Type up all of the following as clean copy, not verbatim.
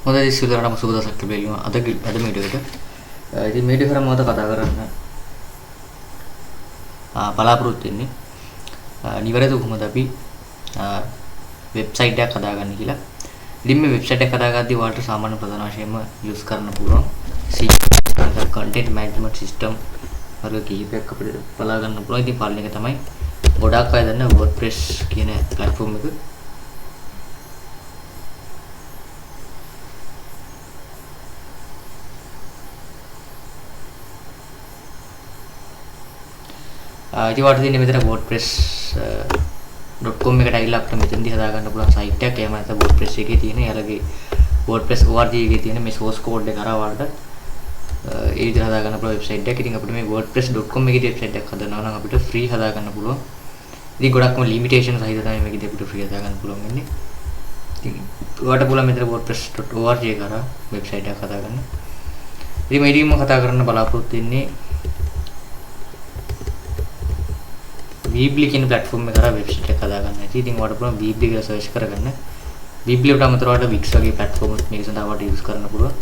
හොඳයි සියලු සුබ දවසක් ලැබෙනවා අද අද මේ වීඩියෝ එකට. ඉතින් මේ වීඩියෝ කරා මම කතා කරන්න බලාපොරොත්තු වෙන්නේ නිවැරදිව කොහොමද අපි වෙබ්සයිට් එකක් හදාගන්නේ කියලා. ඉතින් මේ වෙබ්සයිට් එකක් හදාගද්දී ඔයාලට සාමාන්‍ය ප්‍රධාන වශයෙන්ම යූස් කරන්න පුළුවන් CMS content management system වර්ග කිහිපයක් අපිට බලා ගන්න පුළුවන්. ඉතින් පළවෙනි එක තමයි ගොඩාක් අය දන්න WordPress කියන ප්ලැට්ෆෝම් එක. ඉතින් ඔයාලට තියෙන්නේ මෙතන WordPress.com එකට ඇවිල්ලා අපිට මෙතනදී හදා ගන්න පුළුවන් සයිට් එකක්. එහෙම නැත්නම් WordPress එකේ තියෙන එයාලගේ WordPress org එකේ තියෙන මේ source code එක හරහා ඔයාලට ඒ විදිහට හදා ගන්න පුළුවන් වෙබ්සයිට් එකක්. ඉතින් අපිට මේ WordPress.com එකේදී වෙබ්සයිට් එකක් හදනවා නම් අපිට ෆ්‍රී හදා ගන්න පුළුවන්. ඉතින් ගොඩක්ම ලිමිටේෂන් සහිත තමයි මේකේදී අපිට ෆ්‍රී හදා ගන්න පුළුවන් වෙන්නේ. ඉතින් ඔයාලට පුළුවන් මෙතන WordPress.org එක හරහා වෙබ්සයිට් එකක් හදා ගන්න. ඉතින් මේ ටිකම කතා කරන්න බලාපොරොත්තු වෙන්නේ Weebly කියන ප්ලැට්ෆෝම් එක හරහා වෙබ්සයිට් එකක් හදා ගන්න. ඉතින් ඔයාලට පුළුවන් Weebly කියලා සර්ච් කරගන්න. Weebly වලට අමතරව ඔයාලට Wix වගේ ප්ලැට්ෆෝම් උත් මේක සඳහා ඔයාලට යූස් කරන්න පුළුවන්.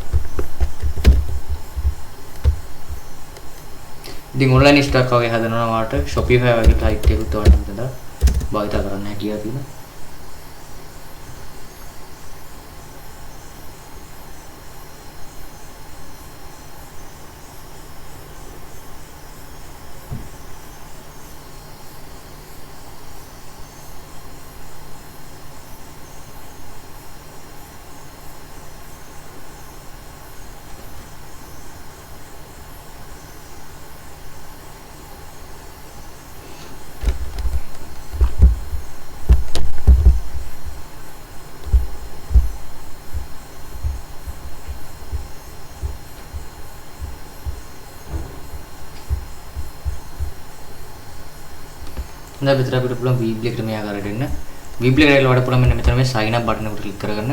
ඉතින් ඔන්ලයින් ස්ටෝර් එකක් වගේ හදනවා නම් ඔයාලට Shopify වගේ සයිට් එකකුත් ඔයාලට මෙතන භාවිත කරන්න හැකියාව තියෙනවා. දැන් විතර අපිට පුළුවන් Weebly එකට මේ ආකාරයට එන්න. Weebly එකට ඇවිල්ලා ඔයාලට පුළුවන් මෙන්න මෙතන මේ sign up button එකට ක්ලික් කරගන්න.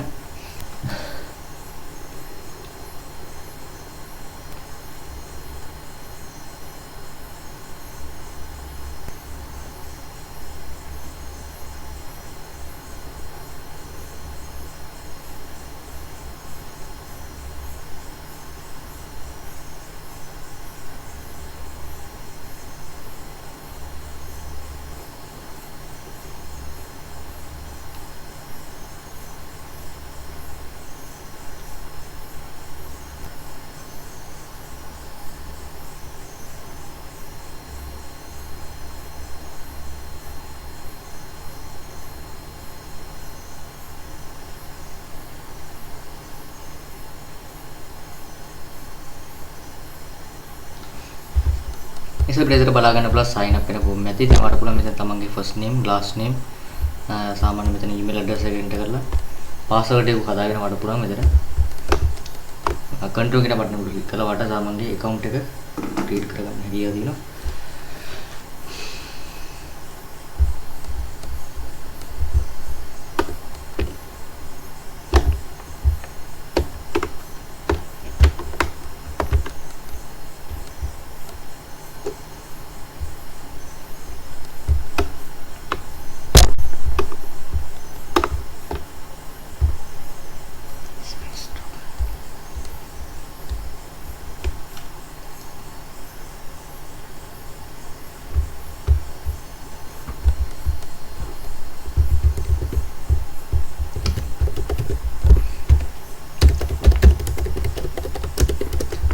ඉතින් බ්‍රවුසර් බලා ගන්න පුළුවන් sign up වෙන ෆෝම් එකක්. ඉතින් ඔයාලට පුළුවන් මෙතන තමන්ගේ first name, last name, සාමාන්‍ය මෙතන email address එක enter කරලා password එක හදාගෙන ඔයාලට පුළුවන් මෙතන control කියන බටන් එක ක්ලික් කරලා ඔයාලට තමන්ගේ account එක ක්‍රියේට් කරගන්න හැකියාව තියෙනවා.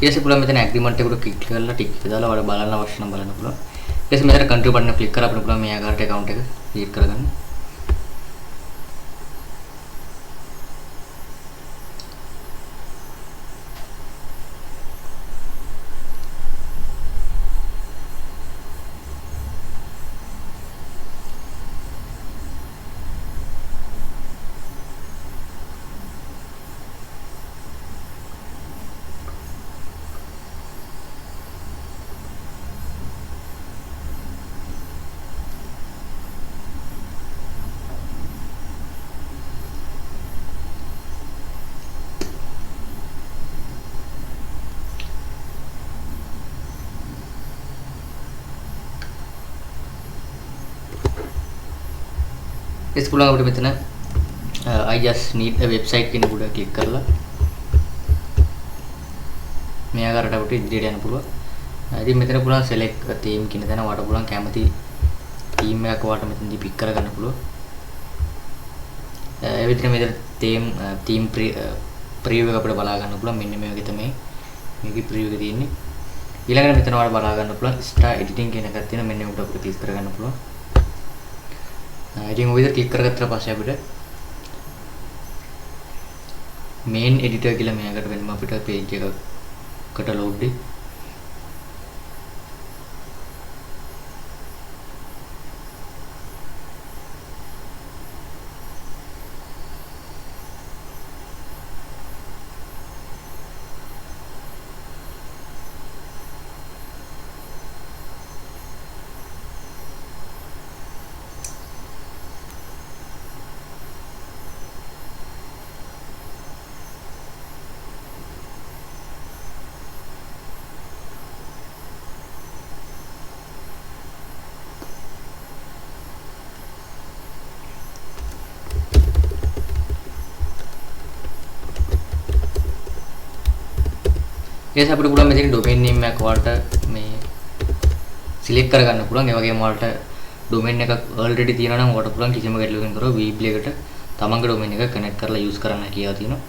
ඊට පස්සේ පුළුවන් මෙතන ඇග්‍රීමන්ට් එකට ක්ලික් කරලා ටික් එක දාලා ඔයාලා බලන්න අවශ්‍ය නම් බලන්න පුළුවන්. ඊට පස්සේ මෙතන කන්ටිනියු බටන් එක ක්ලික් කරලා අපිට පුළුවන් මේ ආකාරයට ඇකවුන්ට් එක ක්‍රියේට් කරගන්න. ඊට පුළුවන් අපිට මෙතන I just need a website කියන උඩ ක්ලික් කරලා මේ ආකාරයට අපිට ඉදිරියට යන්න පුළුවන්. ඉතින් මෙතන පුළුවන් select a theme කියන තැන ඔයාලට පුළුවන් කැමති තීම් එකක් ඔයාලට මෙතනදී පික් කරගන්න පුළුවන්. ඒ විදිහට මෙතන තීම් ප්‍රිවිව් එක අපිට බලා ගන්න පුළුවන්. මෙන්න මේ වගේ තමයි මේකේ ප්‍රිවිව් එක තියෙන්නේ. ඊළඟට මෙතන ඔයාලට බලා ගන්න පුළුවන් ස්ටාර් එඩිටිං කියන එකක් තියෙනවා. මෙන්න මේකට අපිට ක්ලික් කරගන්න පුළුවන්. ඉතින් ඔය විදිහට ක්ලික් කරගත්තට පස්සේ අපිට මේන් එඩිටර් කියලා මෙයාකට වෙනම අපිට පේජ් එකකට ලෝඩ් වෙයි. ඊට අපිට පුළුවන් මෙතන ඩොමේන් නේම් එකක් ඔයාලට මේ සිලෙක්ට් කරගන්න පුළුවන්. ඒ වගේම ඔයාලට ඩොමේන් එකක් ඔල්රෙඩි තියෙනවා නම් ඔයාලට පුළුවන් කිසිම ගැටලුවකින් තොරව Weebly එකට තමන්ගේ ඩොමේන් එක කනෙක්ට් කරලා යූස් කරන්න හැකියාව තියෙනවා.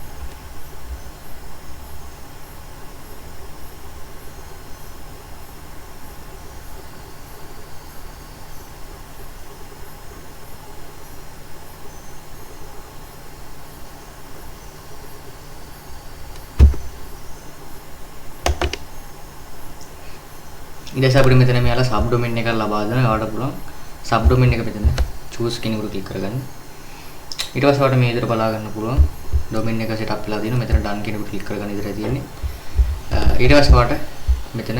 ඊට පස්සේ අපිට මෙතන මෙයාලා සබ් ඩොමේන් එකක් ලබා දෙනවා. ඔයාලට පුළුවන් සබ් ඩොමේන් එක මෙතන චූස් කියන එකට ක්ලික් කරගන්න. ඊට පස්සේ ඔයාලට මේ විදිහට බලා ගන්න පුළුවන් ඩොමේන් එක සෙට් අප් වෙලා තියෙනවා. මෙතන ඩන් කියන එකට ක්ලික් කරගන්න විතරයි තියෙන්නේ. ඊට පස්සේ ඔයාලට මෙතන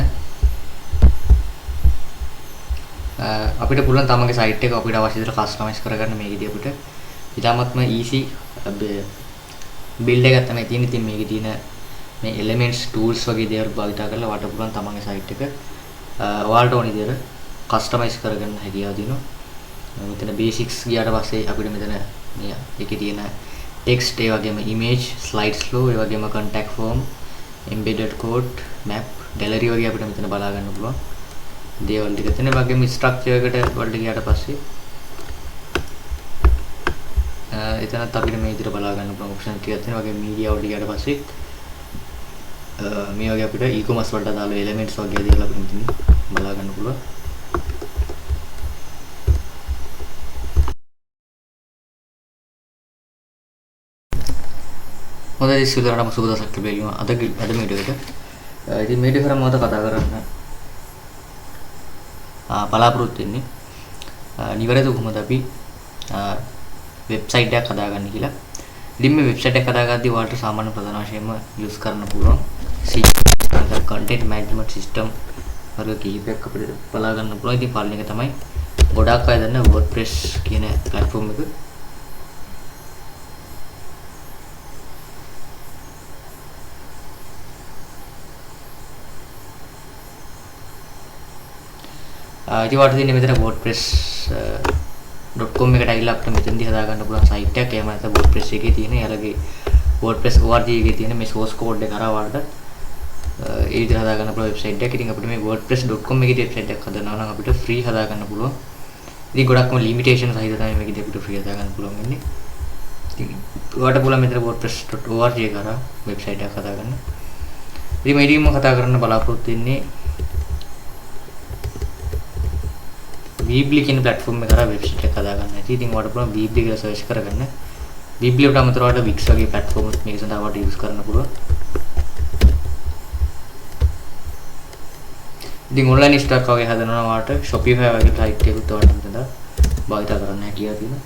අපිට පුළුවන් තමන්ගේ සයිට් එක අපිට අවශ්‍ය විදිහට කස්ටමයිස් කරගන්න. මේකෙදී අපිට ඉතාමත්ම ඊසි බිල්ඩ් එකක් තමයි තියෙන්නේ. ඉතින් මේකේ තියෙන මේ එලිමන්ට්ස් ටූල්ස් වගේ දේවල් භාවිතා කරලා ඔයාලට පුළුවන් තමන්ගේ සයිට් එක ඔයාලට ඕන විදිහට කස්ටමයිස් කරගන්න හැකියාව තියෙනවා. මෙතන බේසික්ස් ගියාට පස්සේ අපිට මෙතන මේ එකේ තියෙන ටෙක්ස්ට්, ඒ වගේම ඉමේජ්, ස්ලයිඩ්ස් ෆ්ලෝ, ඒ වගේම contact form, embedded code, map, gallery වගේ අපිට මෙතන බලා ගන්න පුළුවන් දේවල් ටික තියෙනවා. ඒ වගේම ස්ට්‍රක්චර් එකට වලට ගියාට පස්සේ එතනත් අපිට මේ විදිහට බලා ගන්න පුළුවන් ඔප්ෂන් ටිකක් තියෙනවා. ඒ වගේම මීඩියා වලට ගියාට පස්සේ මේ වගේ අපිට e-commerce වලට අදාළ එලිමන්ට්ස් වගේ දේවල් අපිට මෙතන බලා ගන්න පුළුවන්. හොඳයි සියලු සුබ දවසක් ලැබෙනවා අද මේ වීඩියෝ එකට. ඉතින් මේ වීඩියෝ කරා මම අද කතා කරන්න බලාපොරොත්තු වෙන්නේ නිවැරදිව කොහොමද අපි වෙබ්සයිට් එකක් හදාගන්නේ කියලා. ඉතින් මේ වෙබ්සයිට් එක හදාගද්දී ඔයාලට සාමාන්‍ය ප්‍රධාන වශයෙන්ම යූස් කරන්න පුළුවන් CMS content management system වර්ග කිහිපයක් අපිට බලා ගන්න පුළුවන්. ඉතින් පළවෙනි එක තමයි ගොඩාක් අය දන්න WordPress කියන ප්ලැට්ෆෝම් එක. ඉතින් ඔයාලට තියෙන්නේ මෙතන WordPress.com එකට ඇවිල්ලා අපිට මෙතනදී හදා ගන්න පුළුවන් සයිට් එකක්. එහෙම නැත්නම් WordPress එකේ තියෙන එයාලගේ WordPress org එකේ තියෙන මේ source code එක හරහා ඔයාලට ඒ විදිහට හදා ගන්න පුළුවන් වෙබ්සයිට් එකක්. ඉතින් අපිට මේ WordPress.com එකේ වෙබ්සයිට් එකක් හදනවා නම් අපිට ෆ්‍රී හදා ගන්න පුළුවන්. ඉතින් ගොඩක්ම ලිමිටේෂන් සහිත තමයි මේකදී අපිට ෆ්‍රී හදා ගන්න පුළුවන් වෙන්නේ. ඉතින් ඔයාලට පුළුවන් මෙතන WordPress.org එක හරහා වෙබ්සයිට් එකක් හදා ගන්න. ඉතින් මේ ටිකම කතා කරන්න බලාපොරොත්තු වෙන්නේ Weebly කියන ප්ලැට්ෆෝම් එක හරහා වෙබ්සයිට් එකක් හදා ගන්න. ඉතින් ඔයාලට පුළුවන් Weebly කියලා සර්ච් කරගන්න. Weebly වලට අමතරව ඔයාලට Wix වගේ ප්ලැට්ෆෝම් එකක් මේක සඳහා ඔයාලට යූස් කරන්න පුළුවන්. ඉතින් ඔන්ලයින් ස්ටෝර් එකක් වගේ හදනවා නම් ඔයාලට Shopify වගේ සයිට් එකකුත් ඔයාලට මෙතන භාවිත කරන්න හැකියාව තියෙනවා.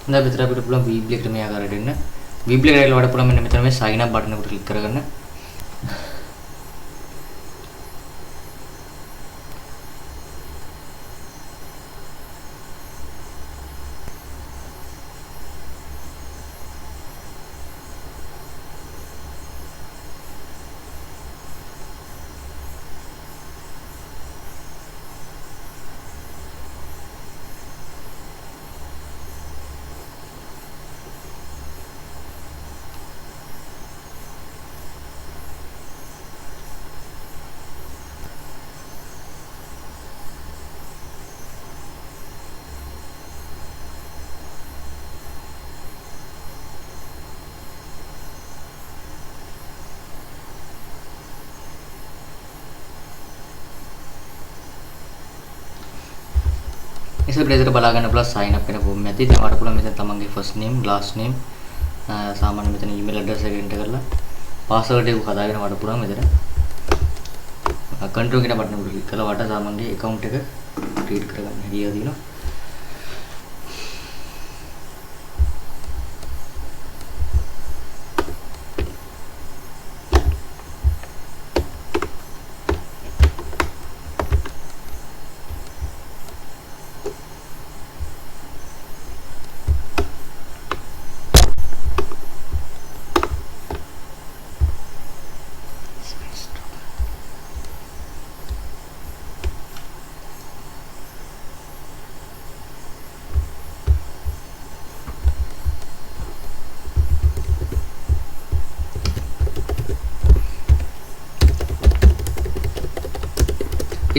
හොඳයි, මෙතන අපිට පුළුවන් Weebly එකට මේ ආකාරයට එන්න. Weebly එකට ඇවිල්ලා ඔයාලට පුළුවන් මෙන්න මෙතන මේ sign up button එකට ක්ලික් කරගන්න. ඉතින් අපිට බලා ගන්න පුළුවන් sign up වෙන ෆෝම් එකක් තියෙනවා. ඔයාලට පුළුවන් මෙතන තමන්ගේ first name, last name, සාමාන්‍ය මෙතන email address එක enter කරලා password එක හදාගෙන ඔයාලට පුළුවන් මෙතන control කියන බටන් එක ක්ලික් කරලා ඔයාලට තමන්ගේ account එක ක්‍රියේට් කරගන්න හැකියාව තියෙනවා.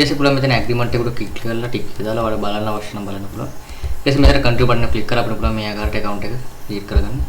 ඊට පස්සේ පුළුවන් මෙතන ඇග්‍රීමන්ට් එකට ක්ලික් කරලා ටික් එක දාලා ඔයාලා බලන්න අවශ්‍ය නම් බලන්න පුළුවන්. ඊට පස්සේ මෙතන කන්ටිනියු බටන් එක ක්ලික් කරලා අපිට පුළුවන් මේ ආකාරයට ඇකවුන්ට් එක ක්‍රියේට් කරගන්න.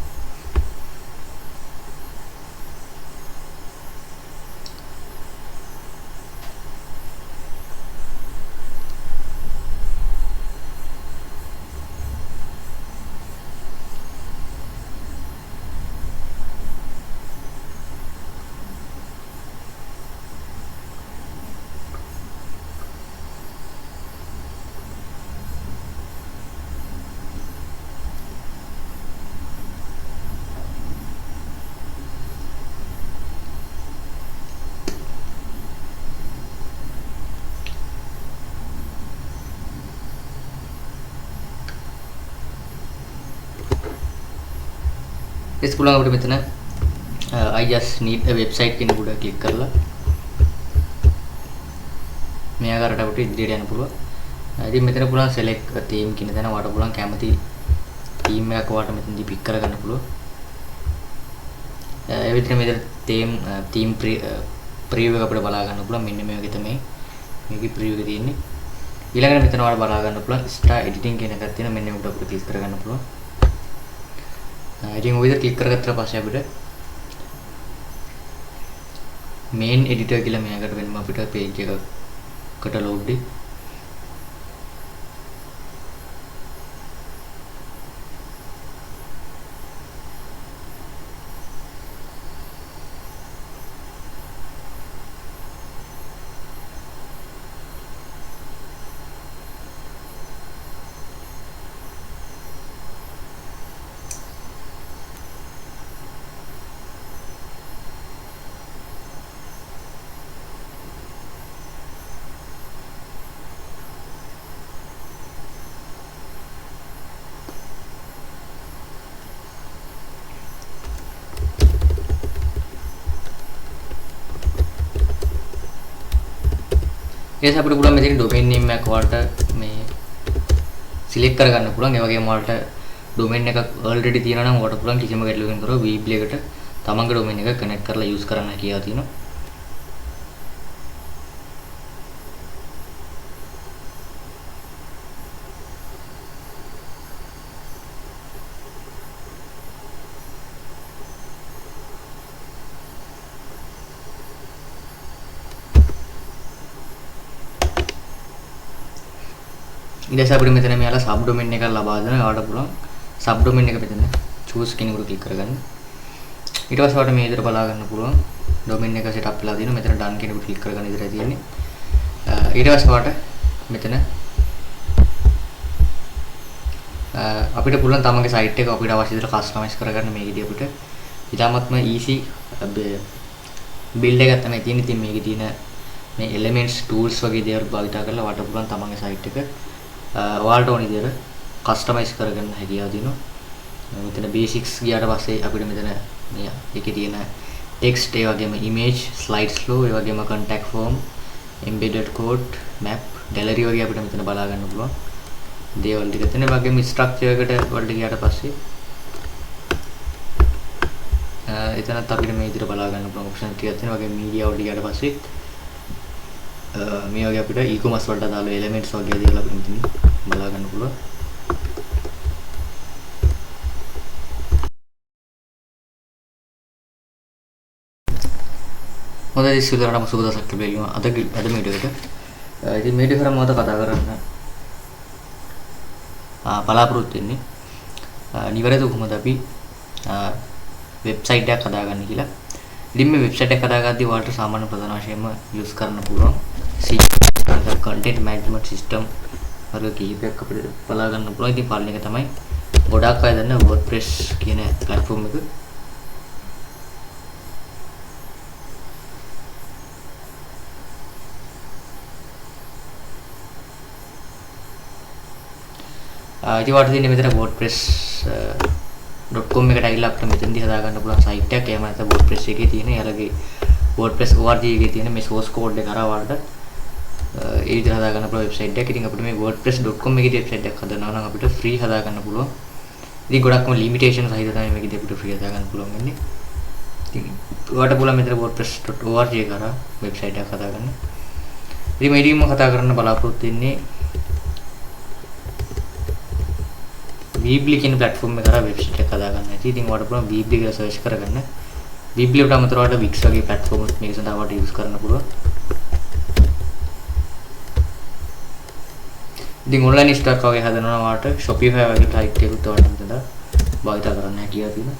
ඊට පුළුවන් අපිට මෙතන I just need a website කියන උඩ ක්ලික් කරලා මේ ආකාරයට අපිට ඉදිරියට යන්න පුළුවන්. ඉතින් මෙතන පුළුවන් select a theme කියන තැන ඔයාලට පුළුවන් කැමති theme එකක් ඔයාලට මෙතනදී පික් කරගන්න පුළුවන්. ඒ විදිහට මෙතන theme preview එක අපිට බලා ගන්න පුළුවන්. මෙන්න මේ වගේ තමයි මේකේ preview එක තියෙන්නේ. ඊළඟට මෙතන ඔයාලට බලා ගන්න පුළුවන් start editing කියන එකක් තියෙනවා. මෙන්න මේකට අපිට ක්ලික් කරගන්න පුළුවන්. ඉතින් ඔය විදිහට ක්ලික් කරගත්තට පස්සේ අපිට main editor කියලා මේකට වෙනම අපිට page එකකට load වෙයි. ඊට අපිට පුළුවන් මෙතන ඩොමේන් නේම් එකක් ඔයාලට මේ සිලෙක්ට් කරගන්න පුළුවන්. ඒ වගේම ඔයාලට ඩොමේන් එකක් ඔල්රෙඩි තියෙනවා නම් ඔයාලට පුළුවන් කිසිම ගැටලුවකින් තොරව Weebly එකට තමන්ගේ ඩොමේන් එක කනෙක්ට් කරලා යූස් කරන්න හැකියාව තියෙනවා. ඊට පස්සේ අපිට මෙතන මෙයාලා සබ් ඩොමේන් එකක් ලබා දෙනවා. ඔයාලට පුළුවන් සබ් ඩොමේන් එක මෙතන චූස් කියන එකට ක්ලික් කරගන්න. ඊට පස්සේ ඔයාලට මේ විදිහට බලා ගන්න පුළුවන් ඩොමේන් එක සෙටප් වෙලා තියෙනවා. මෙතන ඩන් කියන එකට ක්ලික් කරගන්න විතරයි තියෙන්නේ. ඊට පස්සේ ඔයාලට මෙතන අපිට පුළුවන් තමන්ගේ සයිට් එක අපිට අවශ්‍ය විදිහට කස්ටමයිස් කරගන්න. මේකෙදී අපිට ඉතාමත්ම ඊසි බිල්ඩ් එකක් තමයි තියෙන්නේ. ඉතින් මේකේ තියෙන මේ එලිමන්ට්ස්, ටූල්ස් වගේ දේවල් භාවිතා කරලා ඔයාලට පුළුවන් තමන්ගේ සයිට් එක ඔයාලට ඕන විදිහට කස්ටමයිස් කරගන්න හැකියාව තියෙනවා. මෙතන බේසික්ස් ගියාට පස්සේ අපිට මෙතන මේ ඒකේ තියෙන ටෙක්ස්ට්, ඒ වගේම ඉමේජ්, ස්ලයිඩ් ෂෝ, ඒ වගේම contact form, embedded code, map, gallery වගේ අපිට මෙතන බලා ගන්න පුළුවන් දේවල් ටික තියෙනවා. ඒ වගේම ස්ට්‍රක්චර් එකට වලට ගියාට පස්සේ එතනත් අපිට මේ විදිහට බලා ගන්න පුළුවන් ඔප්ෂන් ටිකක් තියෙනවා. ඒ වගේම මීඩියා වලට ගියාට පස්සේ මේ වගේ අපිට e-commerce වලට අදාළ එලිමන්ට්ස් වගේ දේවල් අපිට මෙතන බලා ගන්න පුළුවන්. හොඳයි සියලු සුබ දවසක් ලැබෙනවා අද අද මේ වීඩියෝ එකට. ඉතින් මේ වීඩියෝ කරා මම කතා කරන්න බලාපොරොත්තු වෙන්නේ නිවැරදිව කොහොමද අපි වෙබ්සයිට් එකක් හදාගන්නේ කියලා. ඉතින් මේ වෙබ්සයිට් එක හදාගද්දී ඔයාලට සාමාන්‍ය ප්‍රධාන වශයෙන්ම යූස් කරන්න පුළුවන් C content management system වර්ග කිහිපයක් අපිට බලා ගන්න පුළුවන්. ඉතින් පළවෙනි එක තමයි ගොඩාක් අය දන්න WordPress කියන ප්ලැට්ෆෝම් එක. ඉතින් ඔයාලට තියෙන්නේ මෙතන WordPress.com එකට ඇවිල්ලා අපිට මෙතනදී හදාගන්න පුළුවන් සයිට් එකක්. එහෙම නැත්නම් WordPress එකේ තියෙන එයාලගේ WordPress org එකේ තියෙන මේ source code එක හරහා ඔයාලට ඒ විදිහට හදාගන්න පුළුවන් වෙබ්සයිට් එකක්. ඉතින් අපිට මේ WordPress.com එකේදී වෙබ්සයිට් එකක් හදනවා නම් අපිට ෆ්‍රී හදාගන්න පුළුවන්. ඉතින් ගොඩක්ම ලිමිටේෂන් සහිත තමයි මේකේදී අපිට ෆ්‍රී හදාගන්න පුළුවන් වෙන්නේ. ඉතින් ඔයාලට පුළුවන් මෙතන WordPress.org එක හරහා වෙබ්සයිට් එකක් හදාගන්න. ඉතින් මේ ටික මම කතා කරන්න බලාපොරොත්තු වෙන්නේ Weebly කියන ප්ලැට්ෆෝම් එක හරහා වෙබ්සයිට් එකක් හදාගන්න ඇති. ඉතින් ඔයාලට පුළුවන් Weebly කියලා සර්ච් කරගන්න. Weebly වලට අමතරව ඔයාලට Wix වගේ ප්ලැට්ෆෝම් උත් මේක සඳහා ඔයාලට යූස් කරන්න පුළුවන්. ඉතින් ඔන්ලයින් ස්ටෝර් එකක් වගේ හදනවා නම් ඔයාලට Shopify වගේ සයිට් එකකුත් ඔයාලට මෙතන භාවිතා කරන්න හැකියාව තියෙනවා.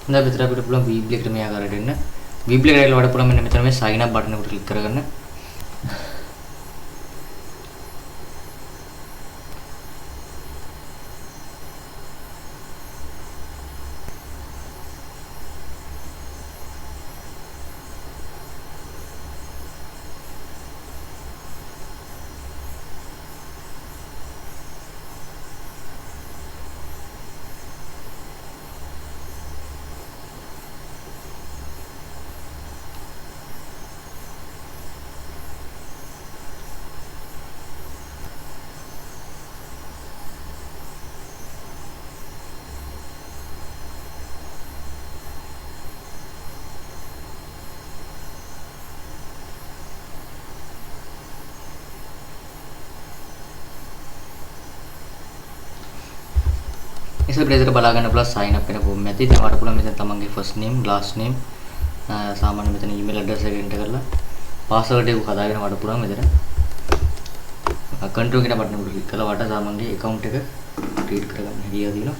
හොඳයි විතර අපිට පුළුවන් Weebly එකට මේ ආකාරයට එන්න. Weebly එකට ඇවිල්ලා ඔයාලට පුළුවන් මෙන්න මෙතන මේ sign up button එකට ක්ලික් කරගන්න. ඉතින් අපිට බලා ගන්න පුළුවන් sign up වෙන ෆෝම් එකක් තියෙනවා. ඉතින් ඔයාලට පුළුවන් මෙතන තමන්ගේ first name, last name, සාමාන්‍ය මෙතන email address එක enter කරලා password එක හදාගෙන ඔයාලට පුළුවන් මෙතන control කියන බටන් එක ක්ලික් කරලා ඔයාලට තමන්ගේ account එක ක්‍රියේට් කරගන්න හැකියාව තියෙනවා.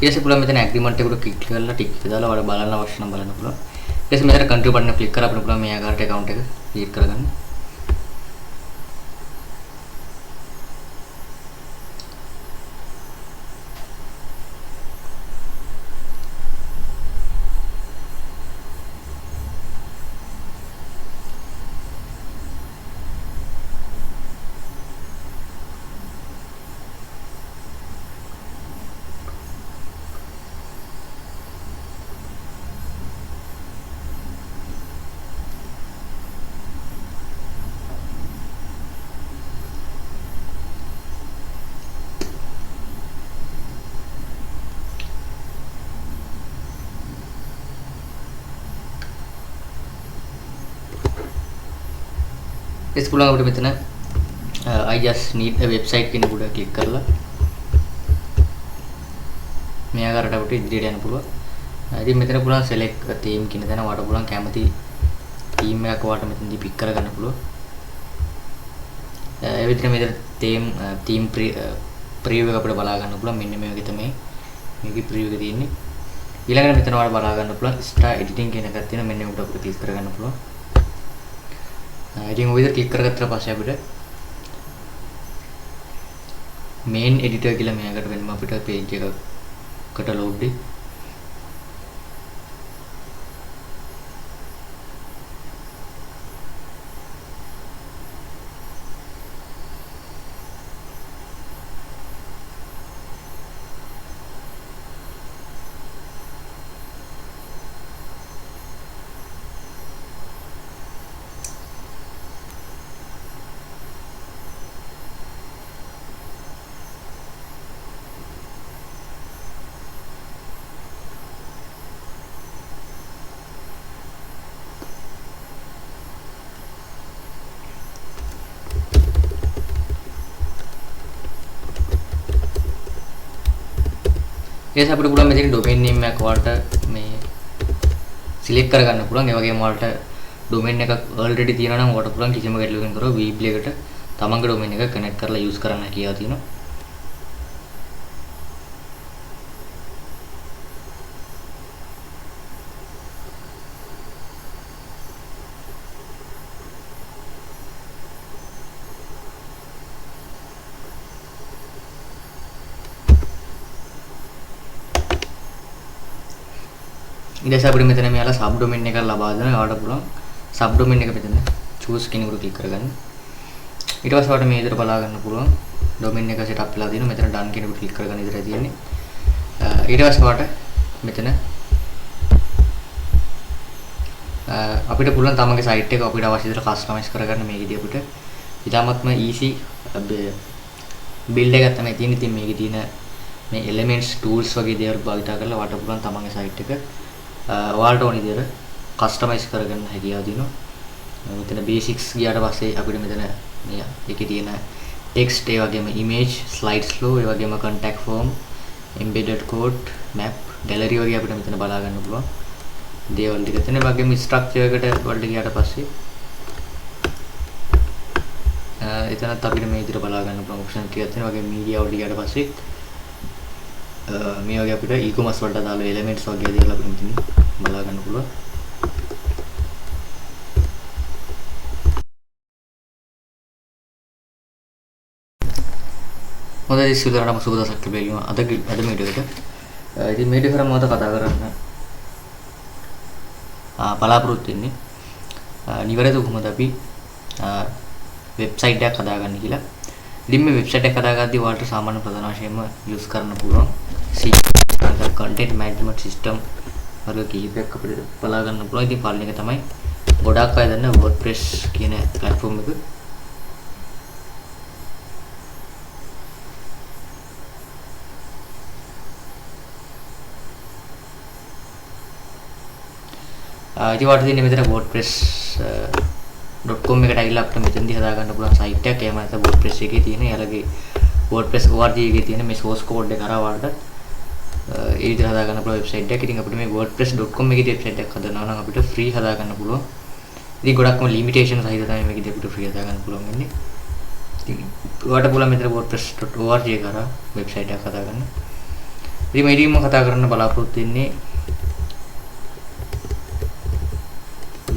ඊට පස්සේ පුළුවන් මෙතන ඇග්‍රීමන්ට් එකට ක්ලික් කරලා ටික් එක දාලා ඔයාලා බලන්න අවශ්‍ය නම් බලන්න පුළුවන්. ඊට පස්සේ මෙතන කන්ටිනියු බටන් එක ක්ලික් කරලා අපිට පුළුවන් මේ ආකාරයට account එක ක්‍රියේට් කරගන්න. ඊට පුළුවන් අපිට මෙතන I just need a website කියන උඩ ක්ලික් කරලා මේ ආකාරයට අපිට ඉදිරියට යන්න පුළුවන්. ඉතින් මෙතන පුළුවන් select a theme කියන තැන ඔයාලට පුළුවන් කැමති theme එකක් ඔයාලට මෙතනදී පික් කරගන්න පුළුවන්. ඒ විදිහට මෙතන theme preview එක අපිට බලා ගන්න පුළුවන්. මෙන්න මේ වගේ තමයි මේකේ preview එක තියෙන්නේ. ඊළඟට මෙතන ඔයාලට බලා ගන්න පුළුවන් star editing කියන එකක් තියෙනවා. මෙන්න මේකට අපිට ක්ලික් කරගන්න පුළුවන්. ඉතින් ඔය විදිහට ක්ලික් කරගත්තට පස්සේ අපිට main editor කියලා මේකට වෙනම අපිට page එකකට load වෙයි. ඊට අපිට පුළුවන් මෙතන ඩොමේන් නේම් එකක් ඔයාලට මේ සිලෙක්ට් කරගන්න පුළුවන්. ඒ වගේම ඔයාලට ඩොමේන් එකක් ඔල්රෙඩි තියෙනවා නම් ඔයාලට පුළුවන් කිසිම ගැටලුවකින් තොරව Weebly එකට තමන්ගේ ඩොමේන් එක කනෙක්ට් කරලා යූස් කරන්න කියලා තියෙනවා. ඊට පස්සේ අපිට මෙතන මෙයාලා සබ් ඩොමේන් එකක් ලබා දෙනවා. ඔයාලට පුළුවන් සබ් ඩොමේන් එක මෙතන චූස් කියන එකට ක්ලික් කරගන්න. ඊට පස්සේ ඔයාලට මේ විදිහට බලා ගන්න පුළුවන් ඩොමේන් එක සෙට් අප් වෙලා තියෙනවා. මෙතන ඩන් කියන එකට ක්ලික් කරගන්න විතරයි තියෙන්නේ. ඊට පස්සේ ඔයාලට මෙතන අපිට පුළුවන් තමන්ගේ සයිට් එක අපිට අවශ්‍ය විදිහට කස්ටමයිස් කරගන්න. මේකෙදී අපිට ඉතාමත්ම ඊසි බිල්ඩ් එකක් තමයි තියෙන්නේ. ඉතින් මේකේ තියෙන මේ එලිමන්ට්ස් ටූල්ස් වගේ දේවල් භාවිතා කරලා ඔයාලට පුළුවන් තමන්ගේ සයිට් එක ඔයාලට ඕන විදිහට කස්ටමයිස් කරගන්න හැකියාව තියෙනවා. මෙතන බේසික්ස් ගියාට පස්සේ අපිට මෙතන මේ එකේ තියෙන ටෙක්ස්ට්, ඒ වගේම ඉමේජ්, ස්ලයිඩ් ෂෝ, ඒ වගේම contact form, embedded code, map, gallery වගේ අපිට මෙතන බලා ගන්න පුළුවන් දේවල් ටික තියෙනවා. ඒ වගේම ස්ට්‍රක්චර් එකට වලට ගියාට පස්සේ එතනත් අපිට මේ විදිහට බලා ගන්න පුළුවන් ඔප්ෂන් ටිකක් තියෙනවා. ඒ වගේම මීඩියා වලට ගියාට පස්සේ මේ වගේ අපිට e-commerce වලට අදාළ එලිමන්ට්ස් වගේ දේවල් අපිට මෙතන බලා ගන්න පුළුවන්. හොඳයි ඉස්සෙල්ලාම සුබ දවසක් ලැබෙනවා අද මේ වීඩියෝ එකට. ඉතින් මේ වීඩියෝ කරා මම කතා කරන්න බලාපොරොත්තු වෙන්නේ නිවැරදිව කොහොමද අපි වෙබ්සයිට් එකක් හදාගන්නේ කියලා. ඉතින් මේ වෙබ්සයිට් එක හදාගද්දී ඔයාලට සාමාන්‍ය ප්‍රධාන වශයෙන්ම යූස් කරන්න පුළුවන් C content management system වර්ග කිහිපයක් අපිට බලා ගන්න පුළුවන්. ඉතින් පළවෙනි එක තමයි ගොඩාක් අය දන්න WordPress කියන ප්ලැට්ෆෝම් එක. ඉතින් ඔයාලට තියෙන්නේ මෙතන WordPress.com එකට ඇවිල්ලා අපිට මෙතනදී හදා ගන්න පුළුවන් සයිට් එකක්. එහෙම නැත්නම් WordPress එකේ තියෙන එයාලගේ WordPress org එකේ තියෙන මේ source code එක කරා ඔයාලට ඒ විදිහට හදා ගන්න පුළුවන් වෙබ්සයිට් එකක්. ඉතින් අපිට මේ WordPress.com එකේ වෙබ්සයිට් එකක් හදනවා නම් අපිට ෆ්‍රී හදා ගන්න පුළුවන්. ඉතින් ගොඩක්ම ලිමිටේෂන් සහිත තමයි මේකදී අපිට ෆ්‍රී හදා ගන්න පුළුවන් වෙන්නේ. ඉතින් ඔයාලට පුළුවන් මෙතන WordPress.org එක කරා වෙබ්සයිට් එකක් හදා ගන්න. ඉතින් මේ ටික මම කතා කරන්න බලාපොරොත්තු වෙන්නේ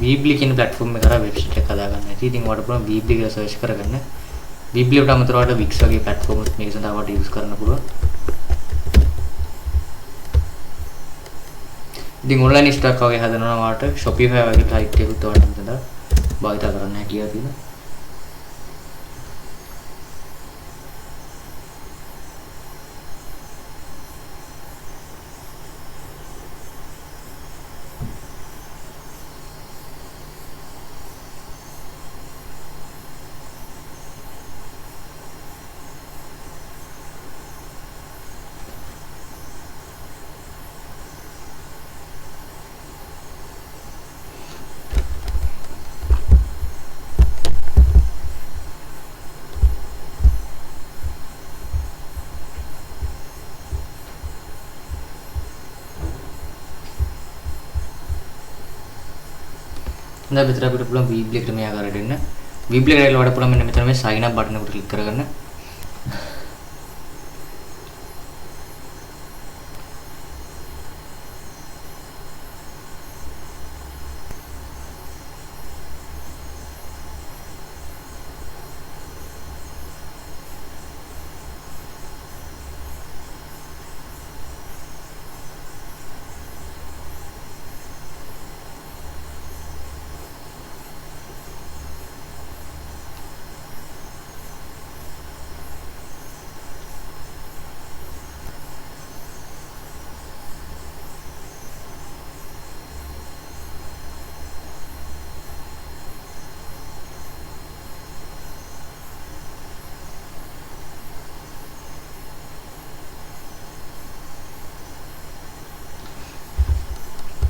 Weebly කියන platform එක හරහා වෙබ්සයිට් එකක් හදාගන්න ඇති. ඉතින් ඔයාලට පුළුවන් Weebly කියලා සර්ච් කරගන්න. Weebly වලට අමතරව ඔයාලට Wix වගේ platform උත් මේක සඳහා ඔයාලට යූස් කරන්න පුළුවන්. ඉතින් ඔන්ලයින් ස්ටෝර් එකක් වගේ හදනවා නම් ඔයාලට Shopify වගේ සයිට් එකකුත් ඔයාලට මෙතන භාවිත කරන්න හැකියාව තියෙනවා. හොඳයි, මෙතන අපිට පුළුවන් Weebly එකට මේ ආකාරයට එන්න. Weebly එකට ඇවිල්ලා ඔයාලට පුළුවන් මෙන්න මෙතන මේ sign up button එකට ක්ලික් කරගන්න.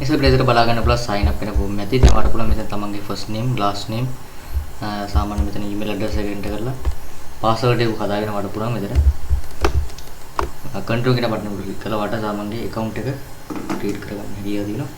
ඉතින් අපිට බලා ගන්න පුළුවන් sign up වෙන ෆෝම් එකක්. ඉතින් ඔයාලට පුළුවන් මෙතන තමන්ගේ first name, last name, සාමාන්‍ය මෙතන email address එක enter කරලා password එක හදාගෙන ඔයාලට පුළුවන් මෙතන control කියන බටන් එක ක්ලික් කරලා ඔයාලට තමන්ගේ account එක ක්‍රියේට් කරගන්න හැකියාව තියෙනවා.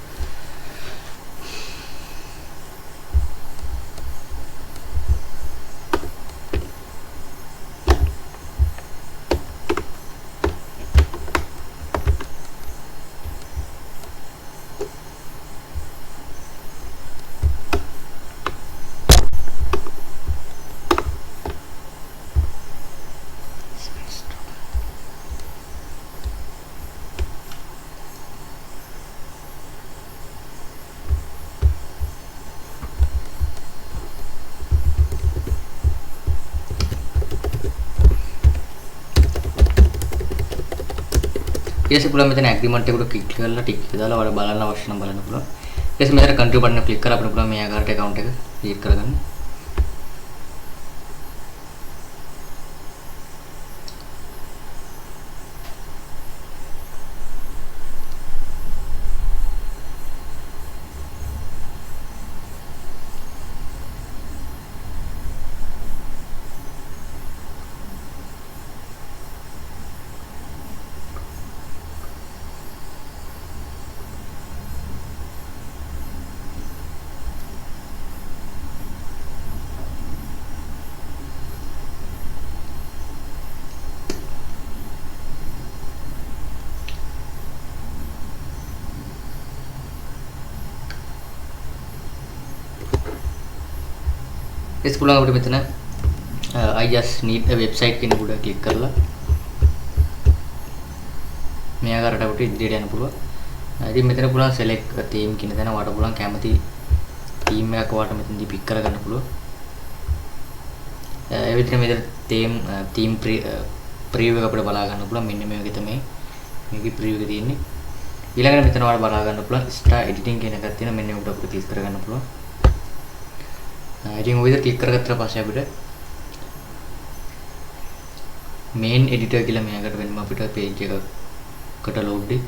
ඊට පස්සේ පුළුවන් මෙතන ඇග්‍රීමන්ට් එකට ක්ලික් කරලා ටික් එක දාලා ඔයාලා බලන්න අවශ්‍ය නම් බලන්න පුළුවන්. ඊට පස්සේ මෙතන කන්ටිනියු බටන් එක ක්ලික් කරලා අපිට පුළුවන් මේ ආකාරයට ඇකවුන්ට් එක ක්‍රියේට් කරගන්න. ඊට පුළුවන් අපිට මෙතන I just need a website කියන උඩ ක්ලික් කරලා මේ ආකාරයට අපිට ඉදිරියට යන්න පුළුවන්. ඉතින් මෙතන පුළුවන් select a theme කියන තැන ඔයාලට පුළුවන් කැමති theme එකක් ඔයාලට මෙතනදී පික් කරගන්න පුළුවන්. ඒ විදිහට මෙතන theme preview එක අපිට බලා ගන්න පුළුවන්. මෙන්න මේ වගේ තමයි මේකේ preview එක තියෙන්නේ. ඊළඟට මෙතන ඔයාලට බලා ගන්න පුළුවන් start editing කියන එකක් තියෙනවා. මෙන්න මේකට අපිට ක්ලික් කරගන්න පුළුවන්. ඉතින් ඔය විදිහට ක්ලික් කරගත්තට පස්සේ අපිට main editor කියලා මේකට වෙනම අපිට page එකකට load වෙයි.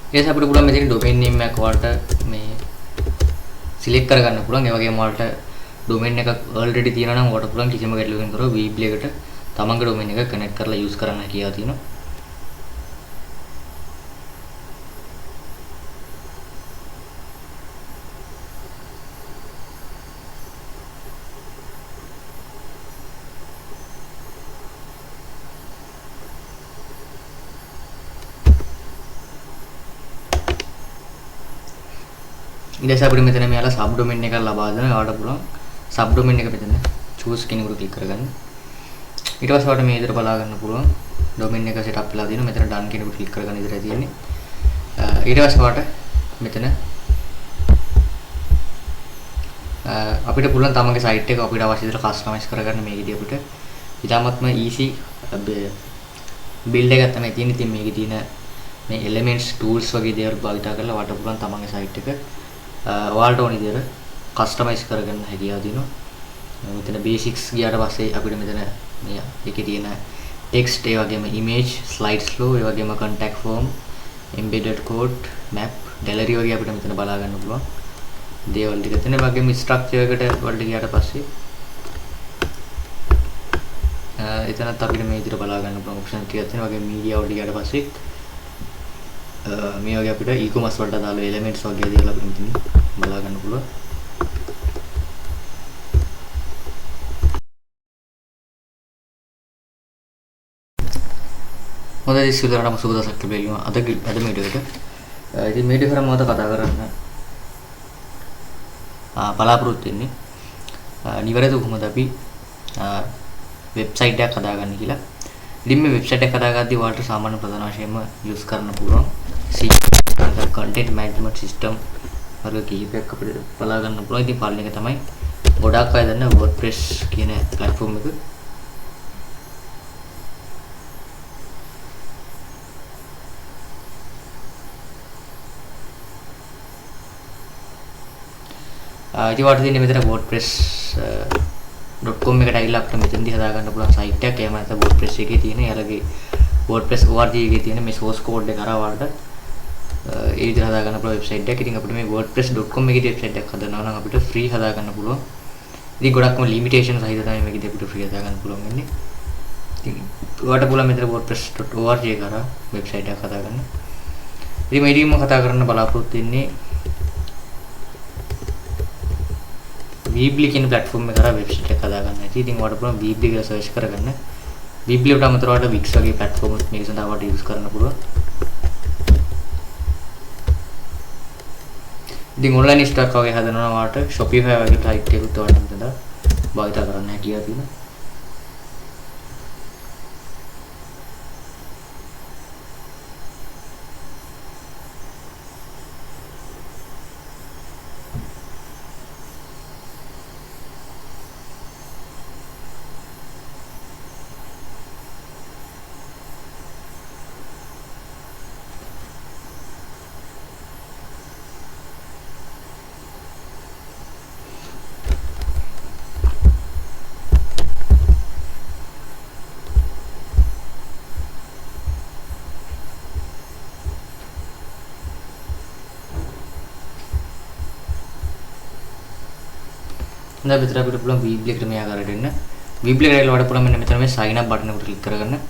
ඊට පස්සේ අපිට පුළුවන් මෙතන ඩොමේන් නේම් එකක් ඔයාලට මේ සිලෙක්ට් කරගන්න පුළුවන්. ඒ වගේම ඔයාලට ඩොමේන් එකක් ඔල්රෙඩි තියෙනවා නම් ඔයාලට පුළුවන් කිසිම ගැටලුවකින් තොරව Weebly එකට තමන්ගේ ඩොමේන් එක කනෙක්ට් කරලා යූස් කරන්න හැකියාව තියෙනවා. ඊට පස්සේ අපිට මෙතන මෙයාලා සබ් ඩොමේන් එකක් ලබා දෙනවා. ඔයාලට පුළුවන් සබ් ඩොමේන් එක මෙතන චූස් කියන එකට ක්ලික් කරගන්න. ඊට පස්සේ ඔයාලට මේ විදිහට බලා ගන්න පුළුවන් ඩොමේන් එක සෙට් අප් වෙලා තියෙනවා. මෙතන ඩන් කියන එකට ක්ලික් කරගන්න විතරයි තියෙන්නේ. ඊට පස්සේ ඔයාලට මෙතන අපිට පුළුවන් තමන්ගේ සයිට් එක අපිට අවශ්‍ය විදිහට කස්ටමයිස් කරගන්න. මේකෙදී අපිට ඉතාමත්ම ඊසි බිල්ඩ් එකක් තමයි තියෙන්නේ. ඉතින් මේකේ තියෙන මේ එලිමන්ට්ස් ටූල්ස් වගේ දේවල් භාවිතා කරලා ඔයාලට පුළුවන් තමන්ගේ සයිට් එක ඔයාලට ඕන විදිහට කස්ටමයිස් කරගන්න හැකියාව තියෙනවා. මෙතන බේසික්ස් ගියාට පස්සේ අපිට මෙතන මේ එකේ තියෙන ටෙක්ස්ට්, ඒ වගේම ඉමේජ්, ස්ලයිඩ් ෂෝ, ඒ වගේම contact form, embedded code, map, gallery වගේ අපිට මෙතන බලා ගන්න පුළුවන් දේවල් ටික තියෙනවා. ඒ වගේම ස්ට්‍රක්චර් එකට වලට ගියාට පස්සේ එතනත් අපිට මේ විදිහට බලා ගන්න පුළුවන් ඔප්ෂන් ටිකක් තියෙනවා. ඒ වගේම මීඩියා වලට ගියාට පස්සේ මේ වගේ අපිට e-commerce වලට අදාළ එලිමන්ට්ස් වගේ දේවල් අපිට මෙතන බලා ගන්න පුළුවන්. හොඳයි සියලු සුබ දවසක් ලැබෙනවා අද අද මේ වීඩියෝ එකට. ඉතින් මේ වීඩියෝ කරා මම කතා කරන්න බලාපොරොත්තු වෙන්නේ නිවැරදිව කොහොමද අපි වෙබ්සයිට් එකක් හදාගන්නේ කියලා. ඉතින් මේ වෙබ්සයිට් එක හදාගද්දී ඔයාලට සාමාන්‍ය ප්‍රධාන වශයෙන්ම යූස් කරන්න පුළුවන් C content management system වර්ග කිහිපයක් අපිට බලා ගන්න පුළුවන්. ඉතින් පළවෙනි එක තමයි ගොඩාක් අය දන්න WordPress කියන ප්ලැට්ෆෝම් එක. ඉතින් ඔයාලට තියෙන්නේ මෙතන WordPress.com එකට ඇවිල්ලා අපිට මෙතනදී හදා ගන්න පුළුවන් සයිට් එකක්. එහෙම නැත්නම් WordPress එකේ තියෙන එයාලගේ WordPress org එකේ තියෙන මේ source code එක හරහා ඔයාලට ඒ විදිහට හදා ගන්න පුළුවන් වෙබ්සයිට් එකක්. ඉතින් අපිට මේ WordPress.com එකේ වෙබ්සයිට් එකක් හදනවා නම් අපිට ෆ්‍රී හදා ගන්න පුළුවන්. ඉතින් ගොඩක්ම ලිමිටේෂන් සහිත තමයි මේකෙදී අපිට ෆ්‍රී හදා ගන්න පුළුවන් වෙන්නේ. ඉතින් ඔයාලට පුළුවන් මෙතන WordPress.org එක හරහා වෙබ්සයිට් එකක් හදා ගන්න. ඉතින් මේ ටිකම කතා කරන්න බලාපොරොත්තු වෙන්නේ Weebly කියන ප්ලැට්ෆෝම් එක හරහා වෙබ්සයිට් එකක් හදා ගන්න ඇති. ඉතින් ඔයාලට පුළුවන් Weebly කියලා සර්ච් කරගන්න. Weebly වලට අමතරව ඔයාලට Wix වගේ ප්ලැට්ෆෝම් උත් මේක සඳහා ඔයාලට යූස් කරන්න පුළුවන්. ඉතින් ඔන්ලයින් ස්ටෝර් එකක් වගේ හදනවා නම් ඔයාලට Shopify වගේ සයිට් එකකුත් ඔයාලට මෙතන භාවිත කරන්න හැකියාව තියෙනවා. දැන් විතර අපිට පුළුවන් Weebly එකට මේ ආකාරයට එන්න. Weebly එකට ඇවිල්ලා ඔයාලට පුළුවන් මෙන්න මෙතන මේ sign up button එකට ක්ලික් කරගන්න.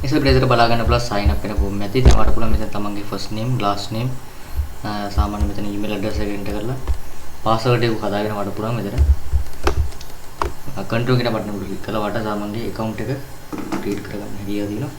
ඉතින් බ්‍රවුසර් බලා ගන්න පුළුවන් sign up වෙන ෆෝම් එකක්. ඉතින් ඔයාලට පුළුවන් මෙතන තමන්ගේ first name, last name, සාමාන්‍ය මෙතන email address එක enter කරලා password එක හදාගෙන ඔයාලට පුළුවන් මෙතන කන්ට්‍රෝල් කියන බටන් එක ක්ලික් කරලා ඔයාලට තමන්ගේ account එක ක්‍රියේට් කරගන්න හැකියාව තියෙනවා.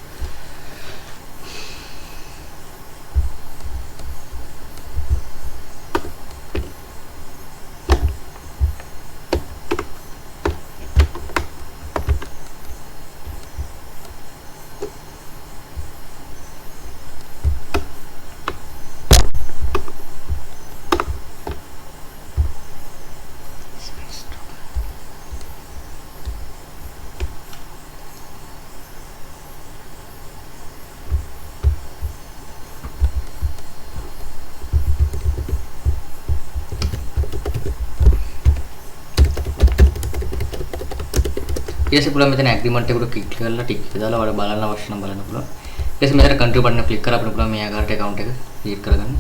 ඊට පස්සේ පුළුවන් මෙතන ඇග්‍රීමන්ට් එකට ක්ලික් කරලා ටික් එක දාලා ඔයාලා බලන්න අවශ්‍ය නම් බලන්න පුළුවන්. ඊට පස්සේ මෙතන කන්ටිනියු බටන් එක ක්ලික් කරලා අපිට පුළුවන් මේ ආකාරයට ඇකවුන්ට් එක ක්‍රියේට් කරගන්න.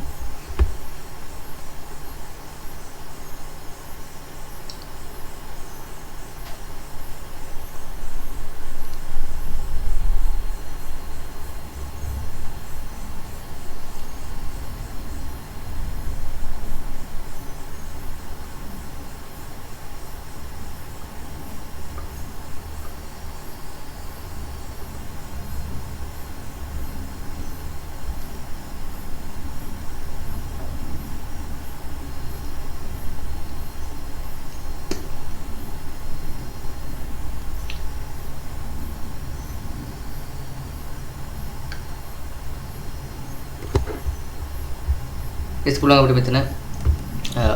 ඊට පුළුවන් අපිට මෙතන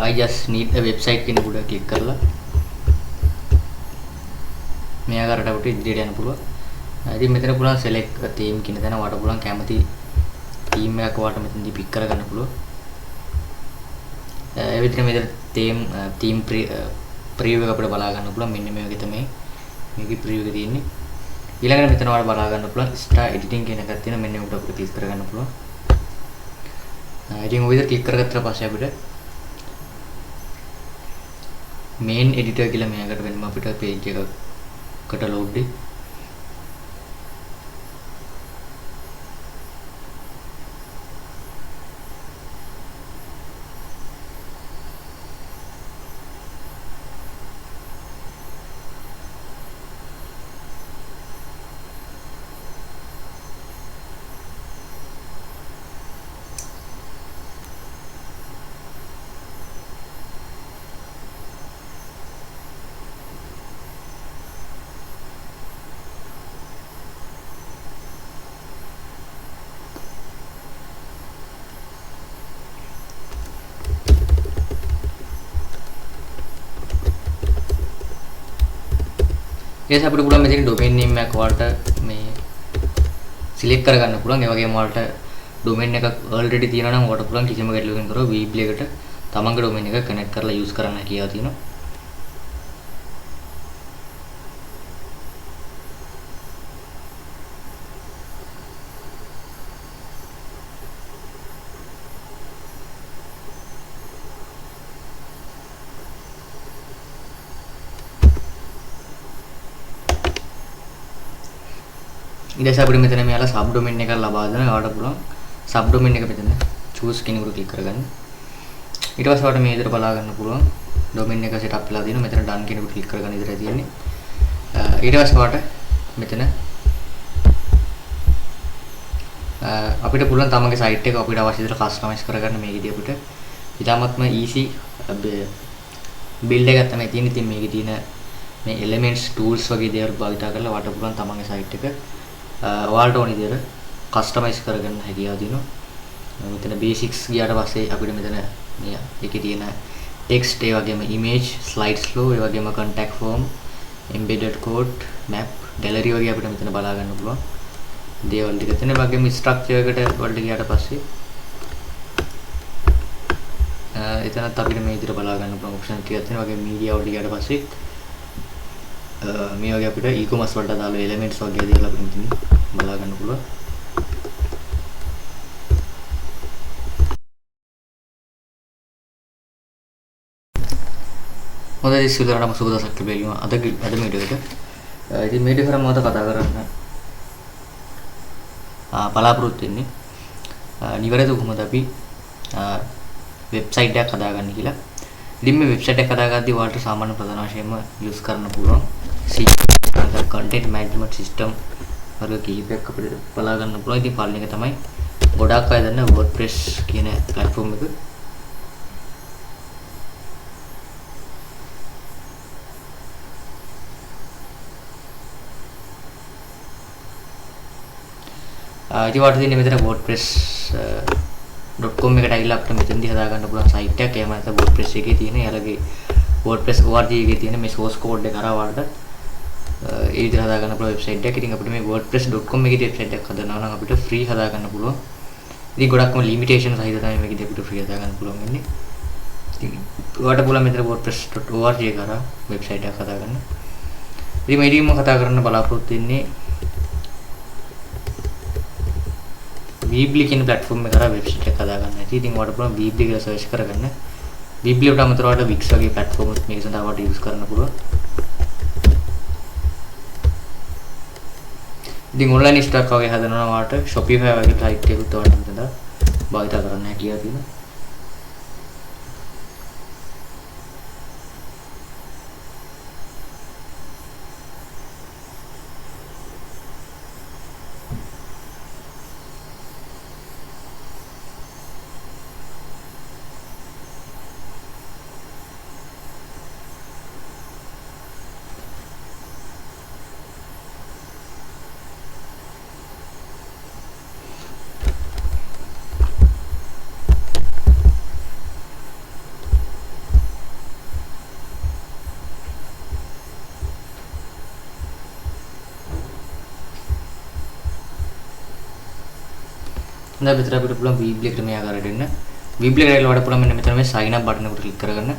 I just need a website කියන උඩ ක්ලික් කරලා මේ ආකාරයට අපිට ඉදිරියට යන්න පුළුවන්. ඉතින් මෙතන පුළුවන් select a theme කියන තැන ඔයාලට පුළුවන් කැමති theme එකක් ඔයාලට මෙතනදී පික් කරගන්න පුළුවන්. ඒ විදිහට මෙතන theme preview එක අපිට බලා ගන්න පුළුවන්. මෙන්න මේ වගේ තමයි මේකේ preview එක තියෙන්නේ. ඊළඟට මෙතන ඔයාලට බලා ගන්න පුළුවන් start editing කියන එකක් තියෙනවා. මෙන්න මේකට අපිට ක්ලික් කරගන්න පුළුවන්. ඉතින් ඔය විදිහට ක්ලික් කරගත්තට පස්සේ අපිට මේන් එඩිටර් කියලා මෙයාකට වෙනම අපිට පේජ් එකකට ලෝඩ් වෙයි. ඊට අපිට පුළුවන් මෙතන ඩොමේන් නේම් එකක් ඔයාලට මේ සිලෙක්ට් කරගන්න පුළුවන්. ඒ වගේම ඔයාලට ඩොමේන් එකක් ඔල්රෙඩි තියෙනවා නම් ඔයාලට පුළුවන් කිසිම ගැටලුවකින් තොරව Weebly එකට තමන්ගේ ඩොමේන් එක කනෙක්ට් කරලා යූස් කරන්න හැකියාව තියෙනවා. ඊට පස්සේ අපිට මෙතන මෙයාලා සබ් ඩොමේන් එකක් ලබා දෙනවා. ඔයාලට පුළුවන් සබ් ඩොමේන් එක මෙතන චූස් කියන එකට ක්ලික් කරගන්න. ඊට පස්සේ ඔයාලට මේ විදිහට බලා ගන්න පුළුවන් ඩොමේන් එක සෙටප් වෙලා තියෙනවා. මෙතන ඩන් කියන එකට ක්ලික් කරගන්න විතරයි තියෙන්නේ. ඊට පස්සේ ඔයාලට මෙතන අපිට පුළුවන් තමන්ගේ සයිට් එක අපිට අවශ්‍ය විදිහට කස්ටමයිස් කරගන්න. මේකෙදී අපිට ඉතාමත්ම ඊසි බිල්ඩ් එකක් තමයි තියෙන්නේ. ඉතින් මේකේ තියෙන මේ එලිමන්ට්ස් ටූල්ස් වගේ දේවල් භාවිතා කරලා ඔයාලට පුළුවන් තමන්ගේ සයිට් එක ඔයාලට ඕන විදිහට කස්ටමයිස් කරගන්න හැකියාව තියෙනවා. මෙතන බේසික්ස් ගියාට පස්සේ අපිට මෙතන මේ එකේ තියෙන ටෙක්ස්ට්, ඒ වගේම ඉමේජ්, ස්ලයිඩ්ස් ෆ්ලෝ, ඒ වගේම contact form, embedded code, map, gallery වගේ අපිට මෙතන බලා ගන්න පුළුවන් දේවල් ටික තියෙනවා. ඒ වගේම ස්ට්‍රක්චර් එකට වලට ගියාට පස්සේ එතනත් අපිට මේ විදිහට බලා ගන්න පුළුවන් ඔප්ෂන් ටිකක් තියෙනවා. ඒ වගේම මීඩියා වලට ගියාට පස්සේ මේ වගේ අපිට e-commerce වලට අදාළ එලිමන්ට්ස් වගේ දේවල් අපිට මෙතන බලා ගන්න පුළුවන්. හොඳයි සියලු සුබ දවසක් ලැබේවා අද අද මේ වීඩියෝ එකට. ඉතින් මේ වීඩියෝ කරා මම කතා කරන්න බලාපොරොත්තු වෙන්නේ නිවැරදිව කොහොමද අපි වෙබ්සයිට් එකක් හදාගන්නේ කියලා. ඉතින් මේ වෙබ්සයිට් එක හදාගද්දී ඔයාලට සාමාන්‍ය ප්‍රධාන වශයෙන්ම යූස් කරන්න පුළුවන් CMS content management system වර්ග කිහිපයක් අපිට බලා ගන්න පුළුවන්. ඉතින් පළවෙනි එක තමයි ගොඩාක් අය දන්න WordPress කියන ප්ලැට්ෆෝම් එක. ඉතින් ඔයාලට තියෙන්නේ මෙතන WordPress.com එකට ඇවිල්ලා අපිට මෙතනදී හදා ගන්න පුළුවන් සයිට් එකක්. එහෙම නැත්නම් WordPress එකේ තියෙන එයාලගේ WordPress org එකේ තියෙන මේ source code එක හරහා ඔයාලට ඒ විදිහට හදා ගන්න පුළුවන් වෙබ්සයිට් එකක්. ඉතින් අපිට මේ WordPress.com එකේ වෙබ්සයිට් එකක් හදනවා නම් අපිට ෆ්‍රී හදා ගන්න පුළුවන්. ඉතින් ගොඩක්ම ලිමිටේෂන් සහිත තමයි මේකදී අපිට ෆ්‍රී හදා ගන්න පුළුවන් වෙන්නේ. ඉතින් ඔයාලට පුළුවන් මෙතන WordPress.org එක හරහා වෙබ්සයිට් එකක් හදා ගන්න. ඉතින් මේ ටිකම කතා කරන්න බලාපොරොත්තු වෙන්නේ Weebly කියන ප්ලැට්ෆෝම් එක හරහා වෙබ්සයිට් එකක් හදා ගන්න. ඉතින් ඔයාලට පුළුවන් Weebly කියලා සර්ච් කරගන්න. Weebly වලට අමතරව ඔයාලට Wix වගේ ප්ලැට්ෆෝම් එකක් මේක සඳහා ඔයාලට යූස් කරන්න පුළුවන්. ඉතින් ඔන්ලයින් ස්ටෝර් එකක් වගේ හදනවා නම් ඔයාලට Shopify වගේ සයිට් එකකුත් ඔයාලට මෙතන භාවිත කරන්න හැකියාව තියෙනවා. දැන් මෙතන අපිට පුළුවන් Weebly එකට මේ ආකාරයට එන්න. Weebly එකට ඇවිල්ලා ඔයාලට පුළුවන් මෙන්න මෙතන මේ sign up button එකට ක්ලික් කරගන්න.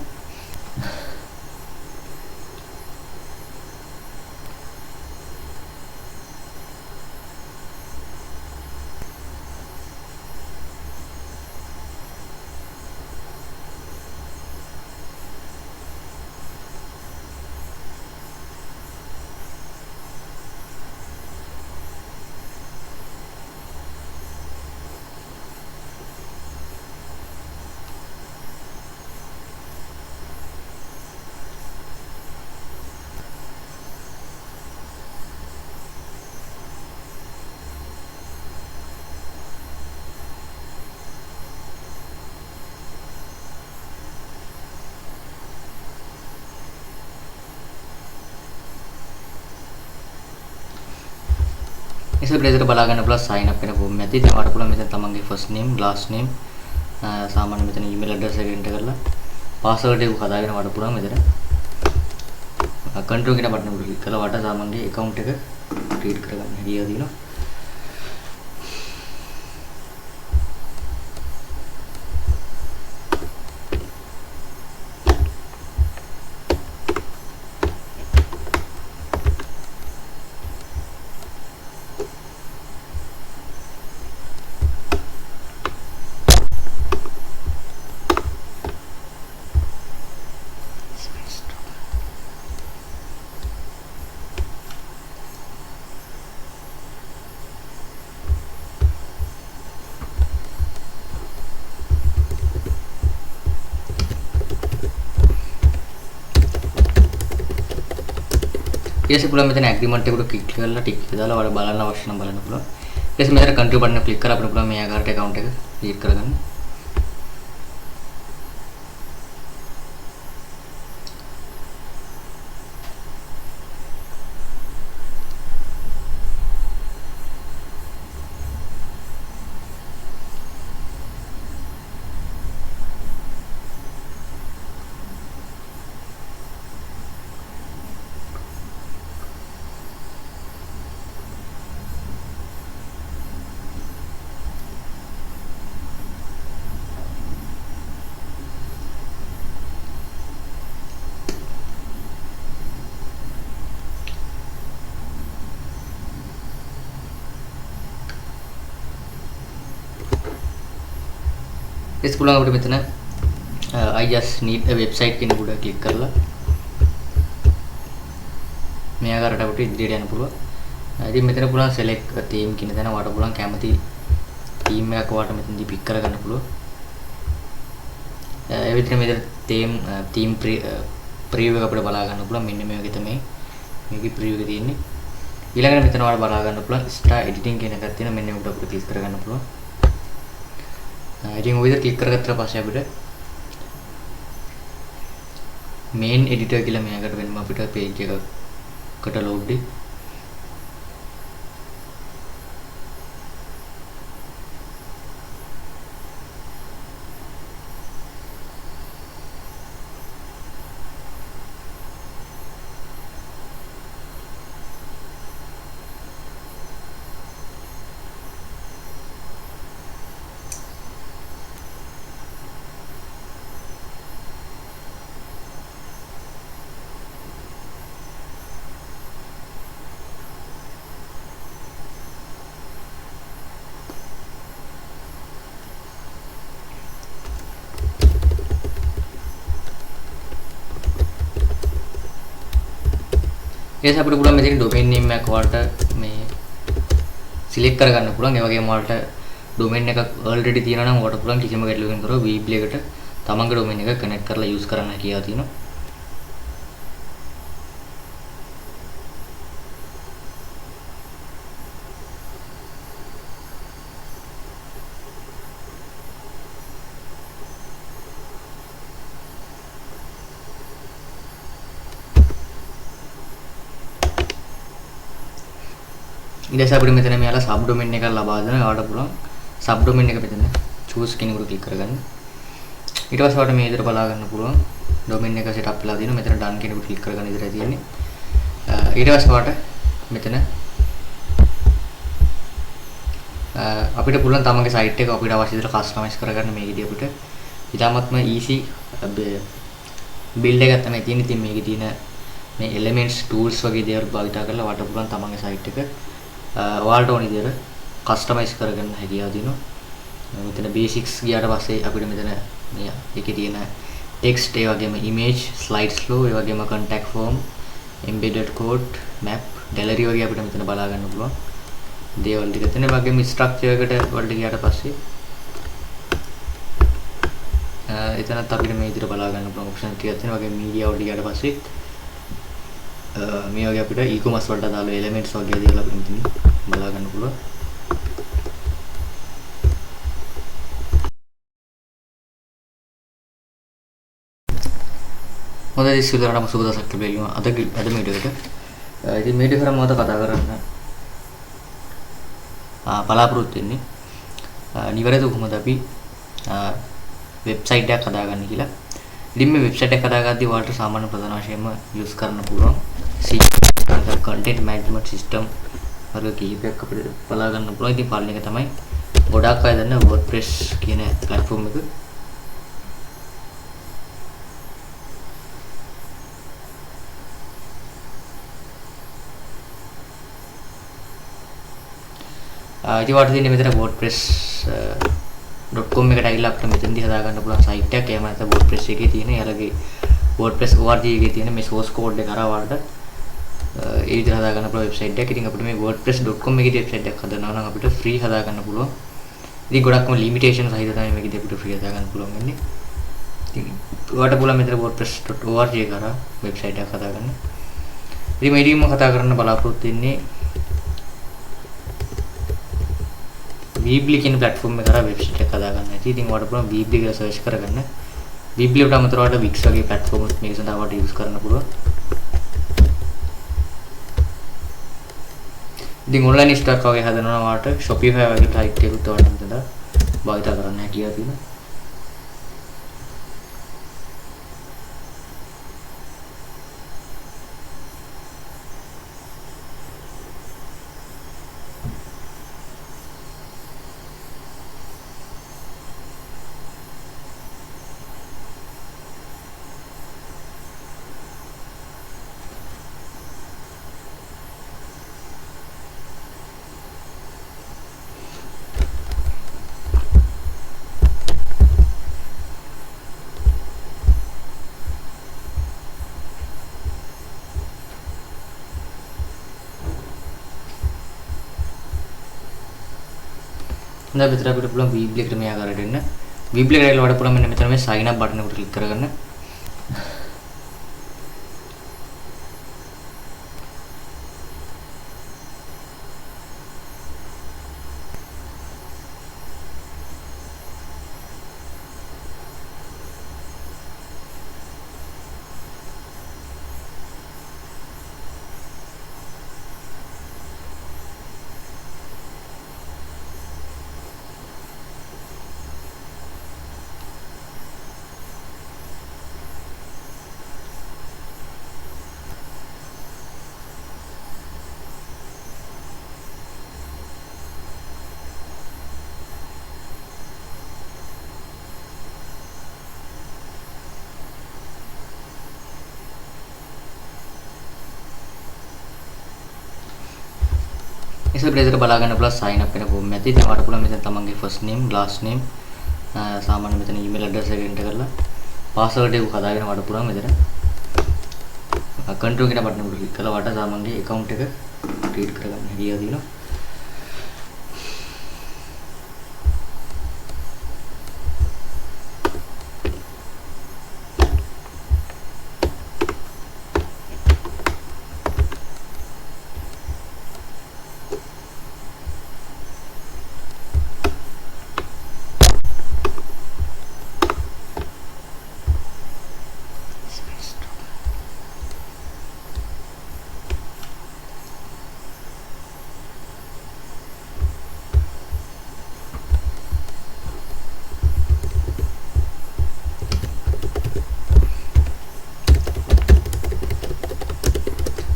ඉතින් අපිට බලා ගන්න පුළුවන් sign up වෙන ෆෝම් එකක්. ඉතින් ඔයාලට පුළුවන් මෙතන තමන්ගේ first name, last name, සාමාන්‍ය මෙතන email address එක enter කරලා password එක හදාගෙන ඔයාලට පුළුවන් මෙතන control කියන බටන් එක ක්ලික් කරලා ඔයාලට තමන්ගේ account එක ක්‍රියේට් කරගන්න හැකියාව තියෙනවා. ඊට පස්සේ පුළුවන් මෙතන ඇග්‍රීමන්ට් එකට ක්ලික් කරලා ටික් එක දාලා ඔයාලා බලන්න අවශ්‍ය නම් බලන්න පුළුවන්. ඊට පස්සේ මෙතන කන්ටිනියු බටන් එක ක්ලික් කරලා අපිට පුළුවන් මේ ආකාරයට ඇකවුන්ට් එක ක්‍රියේට් කරගන්න. ඊට පුළුවන් අපිට මෙතන I just need a website කියන උඩ ක්ලික් කරලා මේ ආකාරයට අපිට ඉදිරියට යන්න පුළුවන්. ඉතින් මෙතන පුළුවන් select a theme කියන තැන ඔයාලට පුළුවන් කැමති තීම් එකක් ඔයාලට මෙතනදී පික් කරගන්න පුළුවන්. ඒ විදිහට මෙතන තීම් ප්‍රීව්යු එක අපිට බලා ගන්න පුළුවන්. මෙන්න මේ වගේ තමයි මේකේ ප්‍රීව්යු එක තියෙන්නේ. ඊළඟට මෙතන ඔයාලා බලා ගන්න පුළුවන් ස්ටාර් එඩිටිං කියන එකක් තියෙනවා. මෙන්න මේකට අපිට ක්ලික් කරගන්න පුළුවන්. ඉතින් ඔය විදිහට ක්ලික් කරගත්තට පස්සේ අපිට මේන් එඩිටර් කියලා මෙයාකට වෙනම අපිට පේජ් එකකට ලෝඩ් වෙයි. ඊට පස්සේ අපිට පුළුවන් මෙතන ඩොමේන් නේම් එකක් ඔයාලට මේ සිලෙක්ට් කරගන්න පුළුවන්. ඒ වගේම ඔයාලට ඩොමේන් එකක් ඔල්රෙඩි තියෙනවා නම් ඔයාලට පුළුවන් කිසිම ගැටලුවකින් තොරව Weebly එකට තමන්ගේ ඩොමේන් එක කනෙක්ට් කරලා යූස් කරන්න හැකියාව තියෙනවා. ඊට පස්සේ අපිට මෙතන මෙයාලා සබ් ඩොමේන් එකක් ලබා දෙනවා. ඔයාලට පුළුවන් සබ් ඩොමේන් එක මෙතන චූස් කෙනෙකුට ක්ලික් කරගන්න. ඊට පස්සේ ඔයාලට මේ විදිහට බලා ගන්න පුළුවන් ඩොමේන් එක සෙටප් වෙලා තියෙනවා. මෙතන ඩන් කෙනෙකුට ක්ලික් කරගන්න විතරයි තියෙන්නේ. ඊට පස්සේ ඔයාලට මෙතන අපිට පුළුවන් තමන්ගේ සයිට් එක අපිට අවශ්‍ය විදිහට කස්ටමයිස් කරගන්න. මේකෙදී අපිට ඉතාමත්ම ඊසි බිල්ඩ් එකක් තමයි තියෙන්නේ. ඉතින් මේකේ තියෙන මේ එලිමන්ට්ස් ටූල්ස් වගේ දේවල් භාවිතා කරලා ඔයාලට පුළුවන් තමන්ගේ සයිට් එක ඔයාලට ඕන විදිහට කස්ටමයිස් කරගන්න හැකියාව තියෙනවා. මෙතන බේසික්ස් ගියාට පස්සේ අපිට මෙතන මේ ඒකේ තියෙන ටෙක්ස්ට්, ඒ වගේම ඉමේජ්, ස්ලයිඩ් ෂෝ, ඒ වගේම contact form, embedded code, map, gallery වගේ අපිට මෙතන බලා ගන්න පුළුවන් දේවල් ටික තියෙනවා. ඒ වගේම ස්ට්‍රක්චර් එකට වලට ගියාට පස්සේ එතනත් අපිට මේ විදිහට බලා ගන්න පුළුවන් ඔප්ෂන් ටිකක් තියෙනවා. ඒ වගේම මීඩියා වලට ගියාට පස්සේ මේ වගේ අපිට e-commerce වලට අදාළ එලිමන්ට්ස් වගේ දේවල් අපිට මෙතන බලා ගන්න පුළුවන්. හොඳයි සියලු සුබ දවසක් ලැබෙනවා අද අද මේ වීඩියෝ එකට. ඉතින් මේ වීඩියෝ කරා මම කතා කරන්න බලාපොරොත්තු වෙන්නේ නිවැරදිව කොහොමද අපි වෙබ්සයිට් එකක් හදාගන්නේ කියලා. ඉතින් මේ වෙබ්සයිට් එක හදාගද්දී ඔයාලට සාමාන්‍ය ප්‍රධාන වශයෙන්ම යූස් කරන්න පුළුවන් CMS content management system වර්ග කිහිපයක් අපිට බලා ගන්න පුළුවන්. ඉතින් පළවෙනි එක තමයි ගොඩාක් අය දන්න WordPress කියන ප්ලැට්ෆෝම් එක. ඉතින් ඔයාලට තියෙන්නේ මෙතන WordPress.com එකට ඇවිල්ලා අපිට මෙතනදී හදා ගන්න පුළුවන් සයිට් එකක්. එහෙම නැත්නම් WordPress එකේ තියෙන එයාලගේ WordPress org එකේ තියෙන මේ source code එක හරහා ඔයාලට ඒ විදිහට හදා ගන්න පුළුවන් වෙබ්සයිට් එකක්. ඉතින් අපිට මේ WordPress.com එකේදී වෙබ්සයිට් එකක් හදනවා නම් අපිට ෆ්‍රී හදා ගන්න පුළුවන්. ඉතින් ගොඩක්ම ලිමිටේෂන් සහිත තමයි මේකේදී අපිට ෆ්‍රී හදා ගන්න පුළුවන් වෙන්නේ. ඉතින් ඔයාලට පුළුවන් මෙතන WordPress.org එක හරහා වෙබ්සයිට් එකක් හදා ගන්න. ඉතින් මේ ටික මම කතා කරන්න බලාපොරොත්තු වෙන්නේ Weebly කියන ප්ලැට්ෆෝම් එක හරහා වෙබ්සයිට් එකක් හදා ගන්න ඇති. ඉතින් ඔයාලට පුළුවන් Weebly කියලා සර්ච් කරගන්න. Weebly වලට අමතරව ඔයාලට Wix වගේ ප්ලැට්ෆෝම් උත් මේක සඳහා ඔයාලට යූස් කරන්න පුළුවන්. ඉතින් ඔන්ලයින් ස්ටෝර් එකක් වගේ හදනවා නම් ඔයාලට Shopify වගේ සයිට් එකකුත් ඔයාලට මෙතන භාවිත කරන්න හැකියාව තියෙනවා. හොඳයි විතර අපිට පුළුවන් Weebly එකට මේ ආකාරයට එන්න. Weebly එකට ඇවිල්ලා ඔයාලට පුළුවන් මෙන්න මෙතන මේ sign up button එකට ක්ලික් කරගන්න. ඉතින් අපිට බලා ගන්න පුළුවන් sign up වෙන ෆෝම් එකක් තියෙනවා. ඉතින් ඔයාලට පුළුවන් මෙතන තමන්ගේ first name, last name, සාමාන්‍ය මෙතන email address එක enter කරලා password එක හදාගෙන ඔයාලට පුළුවන් මෙතන control කියන බටන් එක ක්ලික් කරලා ඔයාලට තමන්ගේ account එක ක්‍රියේට් කරගන්න හැකියාව තියෙනවා.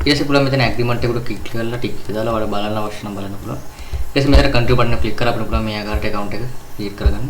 ඊට පස්සේ පුළුවන් මෙතන ඇග්‍රීමන්ට් එකට ක්ලික් කරලා ටික් එක දාලා ඔයාලා බලන්න අවශ්‍ය නම් බලන්න පුළුවන්. ඊට පස්සේ මෙතන කන්ටිනියු බටන් එක ක්ලික් කරලා අපිට පුළුවන් මේ ආකාරයට ඇකවුන්ට් එක ක්‍රියේට් කරගන්න.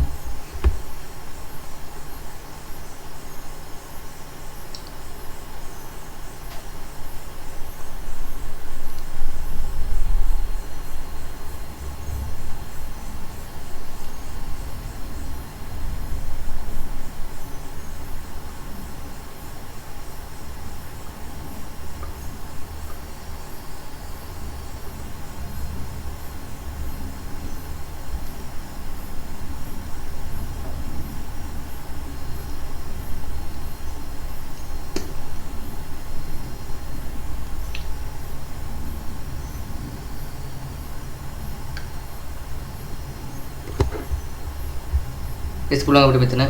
ඊට පුළුවන් අපිට මෙතන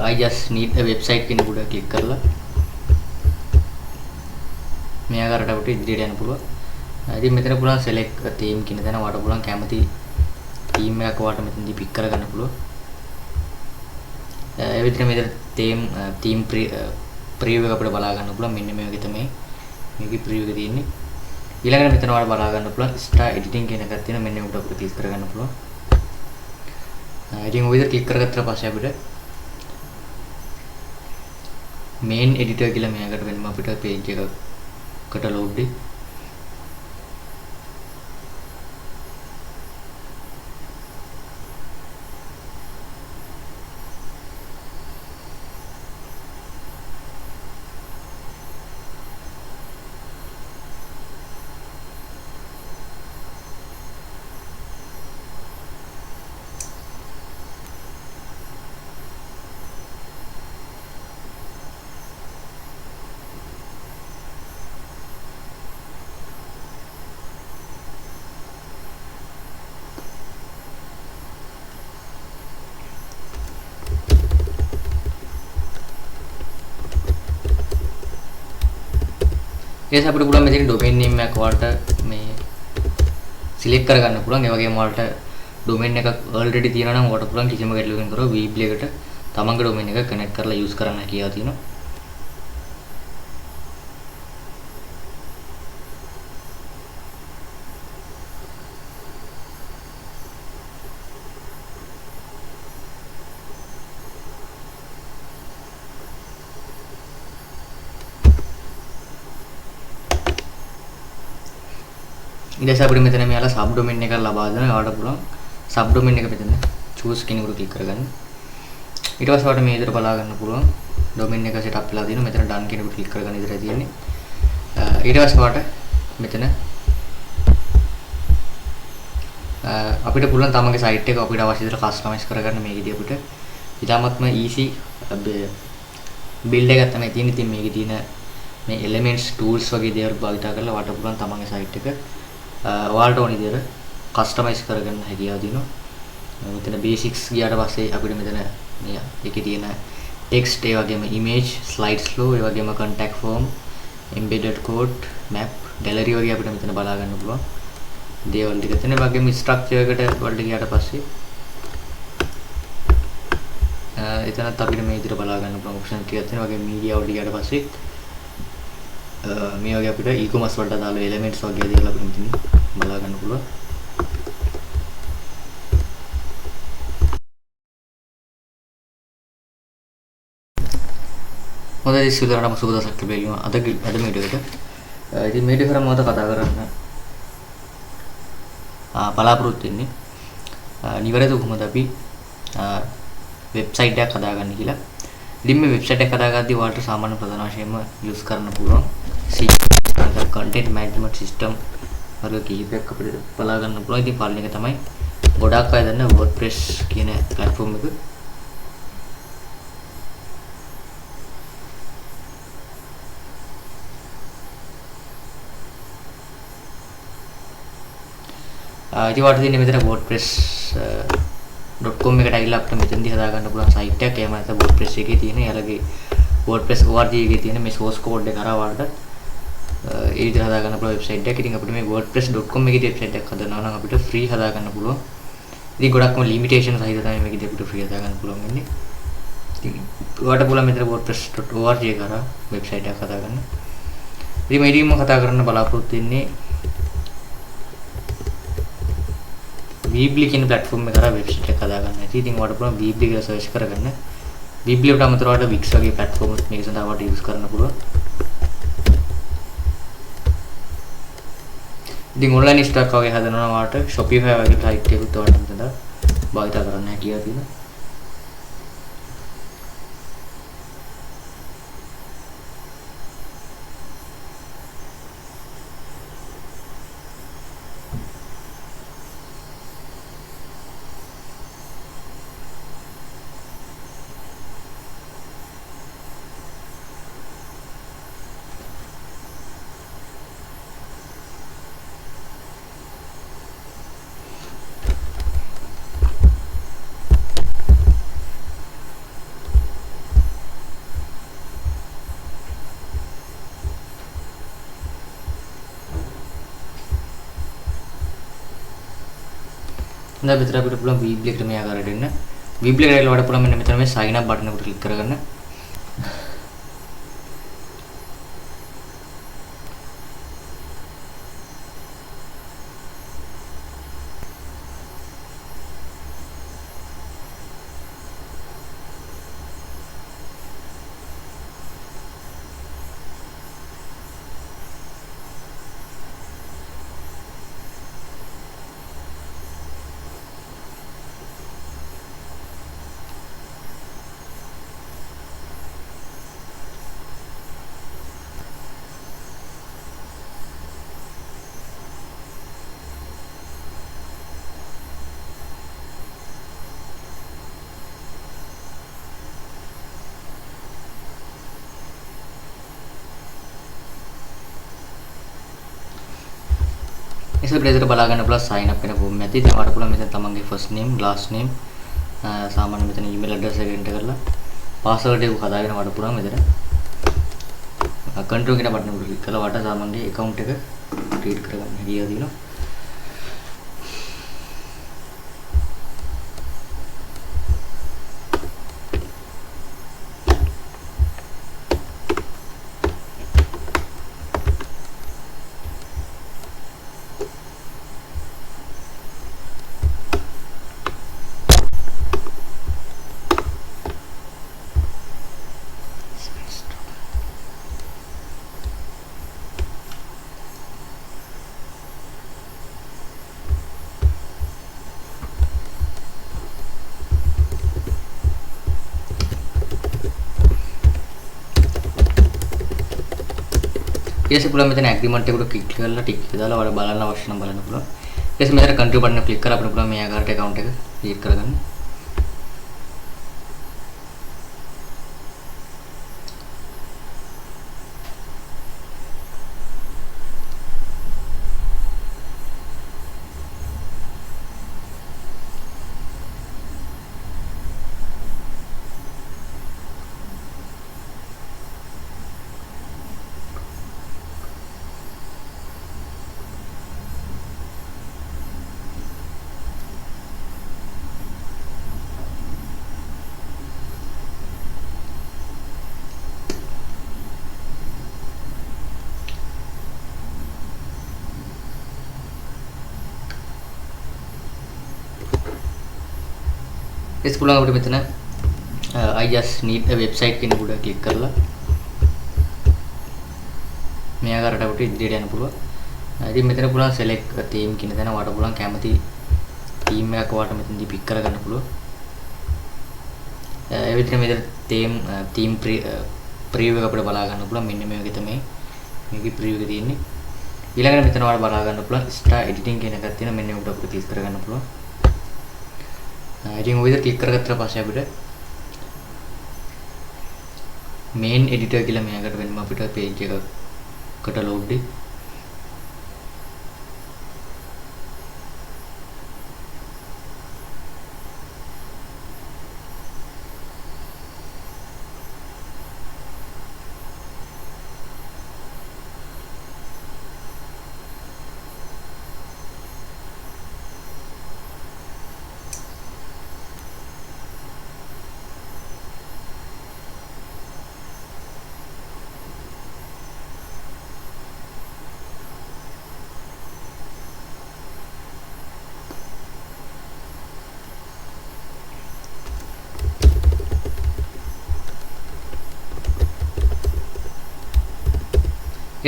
I just need a website කියන උඩ ක්ලික් කරලා මේ ආකාරයට අපිට ඉදිරියට යන්න පුළුවන්. ඉතින් මෙතන පුළුවන් select a theme කියන තැන ඔයාලට පුළුවන් කැමති theme එකක් ඔයාලට මෙතනදී පික් කරගන්න පුළුවන්. ඒ විදිහට මෙතන theme preview එක අපිට බලා ගන්න පුළුවන්. මෙන්න මේ වගේ තමයි මේකේ preview එක තියෙන්නේ. ඊළඟට මෙතන ඔයාලට බලා ගන්න පුළුවන් star editing කියන එකක් තියෙනවා. මෙන්න මේකට අපිට ක්ලික් කරගන්න පුළුවන්. ඉතින් ඔය විදිහට ක්ලික් කරගත්තට පස්සේ අපිට main editor කියලා මේකට වෙනම අපිට page එකකට load වෙයි. ඊට අපිට පුළුවන් මෙතන ඩොමේන් නේම් එකක් ඔයාලට මේ සිලෙක්ට් කරගන්න පුළුවන්. ඒ වගේම ඔයාලට ඩොමේන් එකක් ඔල්රෙඩි තියෙනවා නම් ඔයාලට පුළුවන් කිසිම ගැටලුවකින් තොරව Weebly එකට තමන්ගේ ඩොමේන් එක කනෙක්ට් කරලා යූස් කරන්න හැකියාව තියෙනවා. ඊට පස්සේ අපිට මෙතන මෙයාලා සබ් ඩොමේන් එකක් ලබා දෙනවා. ඔයාලට පුළුවන් සබ් ඩොමේන් එක මෙතන චූස් කියන එකට ක්ලික් කරගන්න. ඊට පස්සේ ඔයාලට මේ විදිහට බලා ගන්න පුළුවන් ඩොමේන් එක සෙට් අප් වෙලා තියෙනවා. මෙතන ඩන් කියන එකට ක්ලික් කරගන්න විතරයි තියෙන්නේ. ඊට පස්සේ ඔයාලට මෙතන අපිට පුළුවන් තමන්ගේ සයිට් එක අපිට අවශ්‍ය විදිහට කස්ටමයිස් කරගන්න. මේකෙදී අපිට ඉතාමත්ම ඊසි බිල්ඩ් එකක් තමයි තියෙන්නේ. ඉතින් මේකේ තියෙන මේ එලිමන්ට්ස් ටූල්ස් වගේ දේවල් භාවිතා කරලා ඔයාලට පුළුවන් තමන්ගේ සයිට් එක ඔයාලට ඕන විදියට කස්ටමයිස් කරගන්න හැකියාව තියෙනවා. මෙතන බේසික්ස් ගියාට පස්සේ අපිට මෙතන මේ එකේ තියෙන ටෙක්ස්ට්, ඒ වගේම ඉමේජ්, ස්ලයිඩ් ෂෝ, ඒ වගේම contact form, embedded code, map, gallery වගේ අපිට මෙතන බලා ගන්න පුළුවන් දේවල් ටික තියෙනවා. ඒ වගේම ස්ට්‍රක්චර් එකට වලට ගියාට පස්සේ එතනත් අපිට මේ විදිහට බලා ගන්න පුළුවන් ඔප්ෂන් ටිකක් තියෙනවා. ඒ වගේම මීඩියා වලට ගියාට පස්සේ මේ වගේ අපිට e-commerce වලට අදාළ එලිමන්ට්ස් වගේ දේවල් අපිට මෙතනින් බලා ගන්න පුළුවන්. හොඳයි සියලු සුබ දවසක් ලැබෙනවා අද අද මේ වීඩියෝ එකට. ඉතින් මේ වීඩියෝ කරා මම කතා කරන්න බලාපොරොත්තු වෙන්නේ නිවැරදිව කොහොමද අපි වෙබ්සයිට් එකක් හදාගන්නේ කියලා. ඉතින් මේ වෙබ්සයිට් එකක් හදාගද්දී ඔයාලට සාමාන්‍ය ප්‍රධාන වශයෙන්ම යූස් කරන්න පුළුවන් C content management system වර්ග කිහිපයක් අපිට බලා ගන්න පුළුවන්. ඉතින් පළවෙනි එක තමයි ගොඩාක් අය දන්න WordPress කියන ප්ලැට්ෆෝම් එක. ඉතින් ඔයාලට තියෙන්නේ මෙතන WordPress.com එකට ඇවිල්ලා අපිට මෙතනදී හදා ගන්න පුළුවන් සයිට් එකක්. එහෙම නැත්නම් WordPress එකේ තියෙන එයාලගේ WordPress org එකේ තියෙන මේ source code එක හරහා ඔයාලට ඒ විදිහට හදා ගන්න පුළුවන් වෙබ්සයිට් එකක්. ඉතින් අපිට මේ WordPress.com එකේදී වෙබ්සයිට් එකක් හදනවා නම් අපිට ෆ්‍රී හදා ගන්න පුළුවන්. ඉතින් ගොඩක්ම ලිමිටේෂන් සහිත තමයි මේකේදී අපිට ෆ්‍රී හදා ගන්න පුළුවන් වෙන්නේ. ඉතින් ඔයාලට පුළුවන් මෙතන WordPress.org එක හරහා වෙබ්සයිට් එකක් හදා ගන්න. ඉතින් මේ ටිකම කතා කරන්න බලාපොරොත්තු වෙන්නේ Weebly කියන ප්ලැට්ෆෝම් එක හරහා වෙබ්සයිට් එකක් හදා ගන්න ඇති. ඉතින් ඔයාලට පුළුවන් Weebly කියලා සර්ච් කරගන්න. Weebly වලට අමතරව ඔයාලට Wix වගේ ප්ලැට්ෆෝම්ස් මේක සඳහා ඔයාලට යූස් කරන්න පුළුවන්. ඉතින් ඔන්ලයින් ස්ටෝර් එකක් වගේ හදනවා නම් ඔයාලට Shopify වගේ සයිට් එකකුත් ඔයාලට මෙතන භාවිත කරන්න හැකියාව තියෙනවා. හොඳයි මෙතන අපිට පුළුවන් Weebly එකට මේ ආකාරයට එන්න. Weebly එකට ඇවිල්ලා ඔයාලට පුළුවන් මෙන්න මෙතන මේ sign up button එකට ක්ලික් කරගන්න. ඉතින් අපිට බලා ගන්න පුළුවන් sign up වෙන ෆෝම් එකක්. ඉතින් ඔයාලට පුළුවන් මෙතන තමන්ගේ first name, last name, සාමාන්‍ය මෙතන email address එක enter කරලා password එක හදාගෙන ඔයාලට පුළුවන් මෙතන control කියන බටන් එක ක්ලික් කරලා ඔයාලට තමන්ගේ account එක ක්‍රියේට් කරගන්න හැකියාව තියෙනවා. ඊට පස්සේ පුළුවන් මෙතන ඇග්‍රීමන්ට් එකට ක්ලික් කරලා ටික් එක දාලා ඔයාලා බලන්න අවශ්‍ය නම් බලන්න පුළුවන්. ඊට පස්සේ මෙතන කන්ටිනියු බටන් එක ක්ලික් කරලා අපිට පුළුවන් මේ ආකාරයට ඇකවුන්ට් එක ක්‍රියේට් කරගන්න. ඊට පුළුවන් අපිට මෙතන I just need a website කියන උඩ ක්ලික් කරලා මේ ආකාරයට අපිට ඉදිරියට යන්න පුළුවන්. ඉතින් මෙතන පුළුවන් select a theme කියන තැන ඔයාලට පුළුවන් කැමති theme එකක් ඔයාලට මෙතනදී පික් කරගන්න පුළුවන්. ඒ විදිහට මෙතන theme preview එක අපිට බලා ගන්න පුළුවන්. මෙන්න මේ වගේ තමයි මේකේ preview එක තියෙන්නේ. ඊළඟට මෙතන ඔයාලට බලා ගන්න පුළුවන් start editing කියන එකක් තියෙනවා. මෙන්න මේකට අපිට ක්ලික් කරගන්න පුළුවන්. ඉතින් ඔය විදිහට ක්ලික් කරගත්තට පස්සේ අපිට main editor කියලා මෙයාකට වෙනම අපිට page එකකට load වෙයි.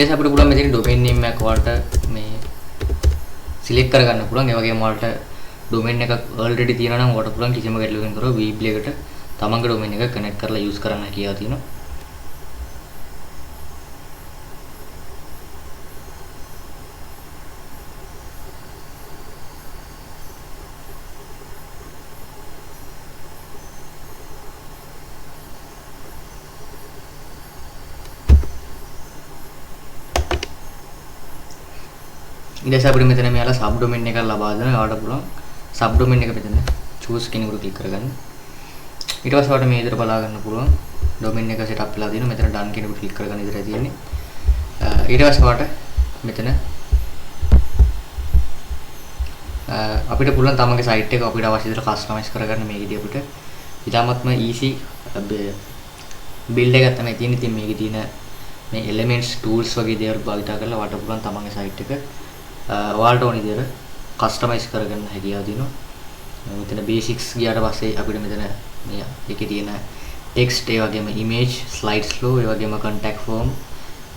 ඊට අපිට පුළුවන් මෙතන ඩොමේන් නේම් එකක් ඔයාලට මේ සිලෙක්ට් කරගන්න පුළුවන්. ඒ වගේම ඔයාලට ඩොමේන් එකක් ඔල්රෙඩි තියෙනවා නම් ඔයාලට පුළුවන් කිසිම ගැටලුවකින් තොරව Weebly එකට තමන්ගේ ඩොමේන් එක කනෙක්ට් කරලා යූස් කරන්න හැකියාව තියෙනවා. ඊට පස්සේ අපිට මෙතන මෙයාලා සබ් ඩොමේන් එකක් ලබා දෙනවා. ඔයාලට පුළුවන් සබ් ඩොමේන් එක මෙතන චූස් කියන එකට ක්ලික් කරගන්න. ඊට පස්සේ ඔයාලට මේ විදිහට බලා ගන්න පුළුවන් ඩොමේන් එක සෙට් අප් වෙලා තියෙනවා. මෙතන ඩන් කියන එකට ක්ලික් කරගන්න විතරයි තියෙන්නේ. ඊට පස්සේ ඔයාලට මෙතන අපිට පුළුවන් තමන්ගේ සයිට් එක අපිට අවශ්‍ය විදිහට කස්ටමයිස් කරගන්න. මේකෙදී අපිට ඉතාමත්ම ඊසි බිල්ඩ් එකක් තමයි තියෙන්නේ. ඉතින් මේකේ තියෙන මේ එලිමන්ට්ස් ටූල්ස් වගේ දේවල් භාවිතා කරලා ඔයාලට පුළුවන් තමන්ගේ සයිට් එක ඔයාලට ඕන විදිහට කස්ටමයිස් කරගන්න හැකියාව තියෙනවා. මෙතන බේසික්ස් ගියාට පස්සේ අපිට මෙතන මේ එකේ තියෙන ටෙක්ස්ට්, ඒ වගේම ඉමේජ්, ස්ලයිඩ් ෂෝ, ඒ වගේම contact form,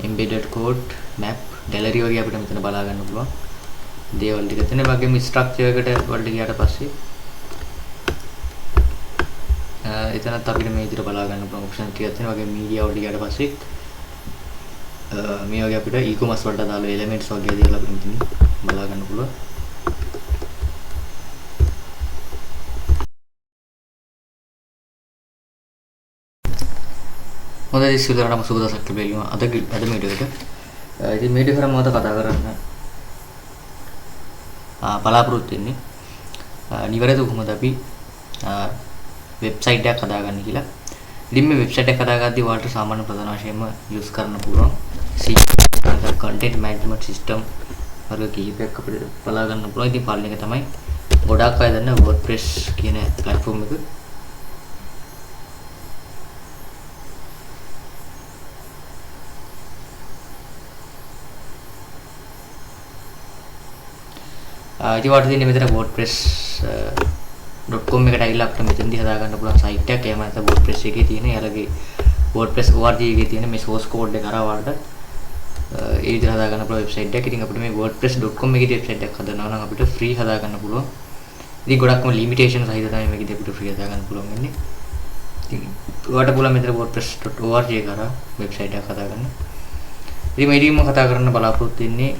embedded code, map, gallery වගේ අපිට මෙතන බලා ගන්න පුළුවන් දේවල් ටික තියෙනවා. ඒ වගේම ස්ට්‍රක්චර් එකට වලට ගියාට පස්සේ එතනත් අපිට මේ විදිහට බලා ගන්න පුළුවන් ඔප්ෂන් ටිකක් තියෙනවා. ඒ වගේම මීඩියා වලට ගියාට පස්සේ මේ වගේ අපිට e-commerce වලට අදාළ එලිමන්ට්ස් වගේ දේවල් අපිට මෙතන බලා ගන්න පුළුවන්. හොඳයි සියලු සුබ දවසක් ලැබෙනවා අද මේ වීඩියෝ එකට. ඉතින් මේ වීඩියෝ කරා මම කතා කරන්න බලාපොරොත්තු වෙන්නේ නිවැරදිව කොහොමද අපි වෙබ්සයිට් එකක් හදාගන්නේ කියලා. ඉතින් මේ වෙබ්සයිට් එක හදාගද්දී ඔයාලට සාමාන්‍ය ප්‍රධාන වශයෙන්ම යූස් කරන්න පුළුවන් C content management system වර්ග කිහිපයක් අපිට බලා ගන්න පුළුවන්. ඉතින් පළවෙනි එක තමයි ගොඩාක් අය දන්න WordPress කියන ප්ලැට්ෆෝම් එක. ඉතින් ඔයාලට තියෙන්නේ මෙතන WordPress.com එකට ඇවිල්ලා අපිට මෙතනදී හදා ගන්න පුළුවන් සයිට් එකක්. එහෙම නැත්නම් WordPress එකේ තියෙන එයාලගේ WordPress org එකේ තියෙන මේ source code එක හරහා ඔයාලට ඒ විදිහට හදා ගන්න පුළුවන් වෙබ්සයිට් එකක්. ඉතින් අපිට මේ WordPress.com එකේ වෙබ්සයිට් එකක් හදනවා නම් අපිට ෆ්‍රී හදා ගන්න පුළුවන්. ඉතින් ගොඩක්ම ලිමිටේෂන් සහිත තමයි මේකෙදී අපිට ෆ්‍රී හදා ගන්න පුළුවන් වෙන්නේ. ඉතින් ඔයාලට පුළුවන් මෙතන WordPress.org එක හරහා වෙබ්සයිට් එකක් හදා ගන්න. ඉතින් මේ ටිකම කතා කරන්න බලාපොරොත්තු වෙන්නේ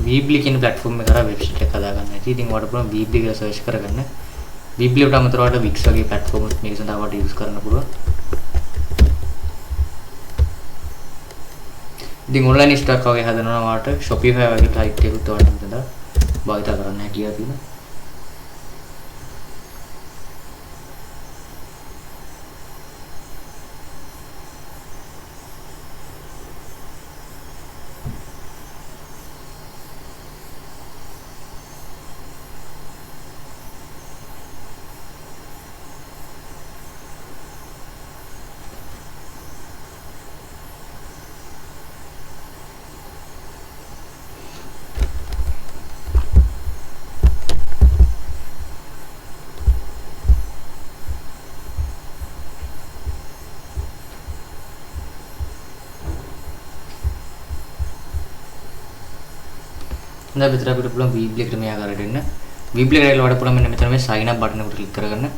Weebly කියන ප්ලැට්ෆෝම් එක හරහා වෙබ්සයිට් එකක් හදා ගන්න. ඉතින් ඔයාලට පුළුවන් Weebly කියලා සර්ච් කරගන්න. Weebly වලට අමතරව ඔයාලට Wix වගේ ප්ලැට්ෆෝම් එකක් මේක සඳහා ඔයාලට යූස් කරන්න පුළුවන්. ඉතින් ඔන්ලයින් ස්ටෝර් එකක් වගේ හදනවා නම් ඔයාලට Shopify වගේ සයිට් එකකුත් ඔයාලට මෙතන භාවිත කරන්න හැකියාව තියෙනවා. හොඳයි, මෙතන අපිට පුළුවන් Weebly එකට මේ ආකාරයට එන්න. Weebly එකට ඇවිල්ලා ඔයාලට පුළුවන් මෙන්න මෙතන මේ sign up button එකට ක්ලික් කරගන්න.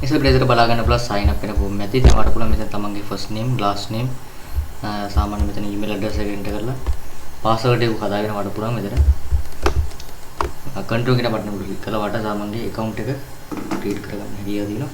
ඉතින් අපිට බලා ගන්න පුළුවන් sign up වෙන ෆෝම් එකක් තියෙනවා. ඔයාලට පුළුවන් මෙතන තමන්ගේ first name, last name, සාමාන්‍ය මෙතන email address එක enter කරලා password එක හදාගෙන ඔයාලට පුළුවන් මෙතන control කියන බටන් එක ක්ලික් කරලා ඔයාලට තමන්ගේ account එක ක්‍රියේට් කරගන්න හැකියාව තියෙනවා.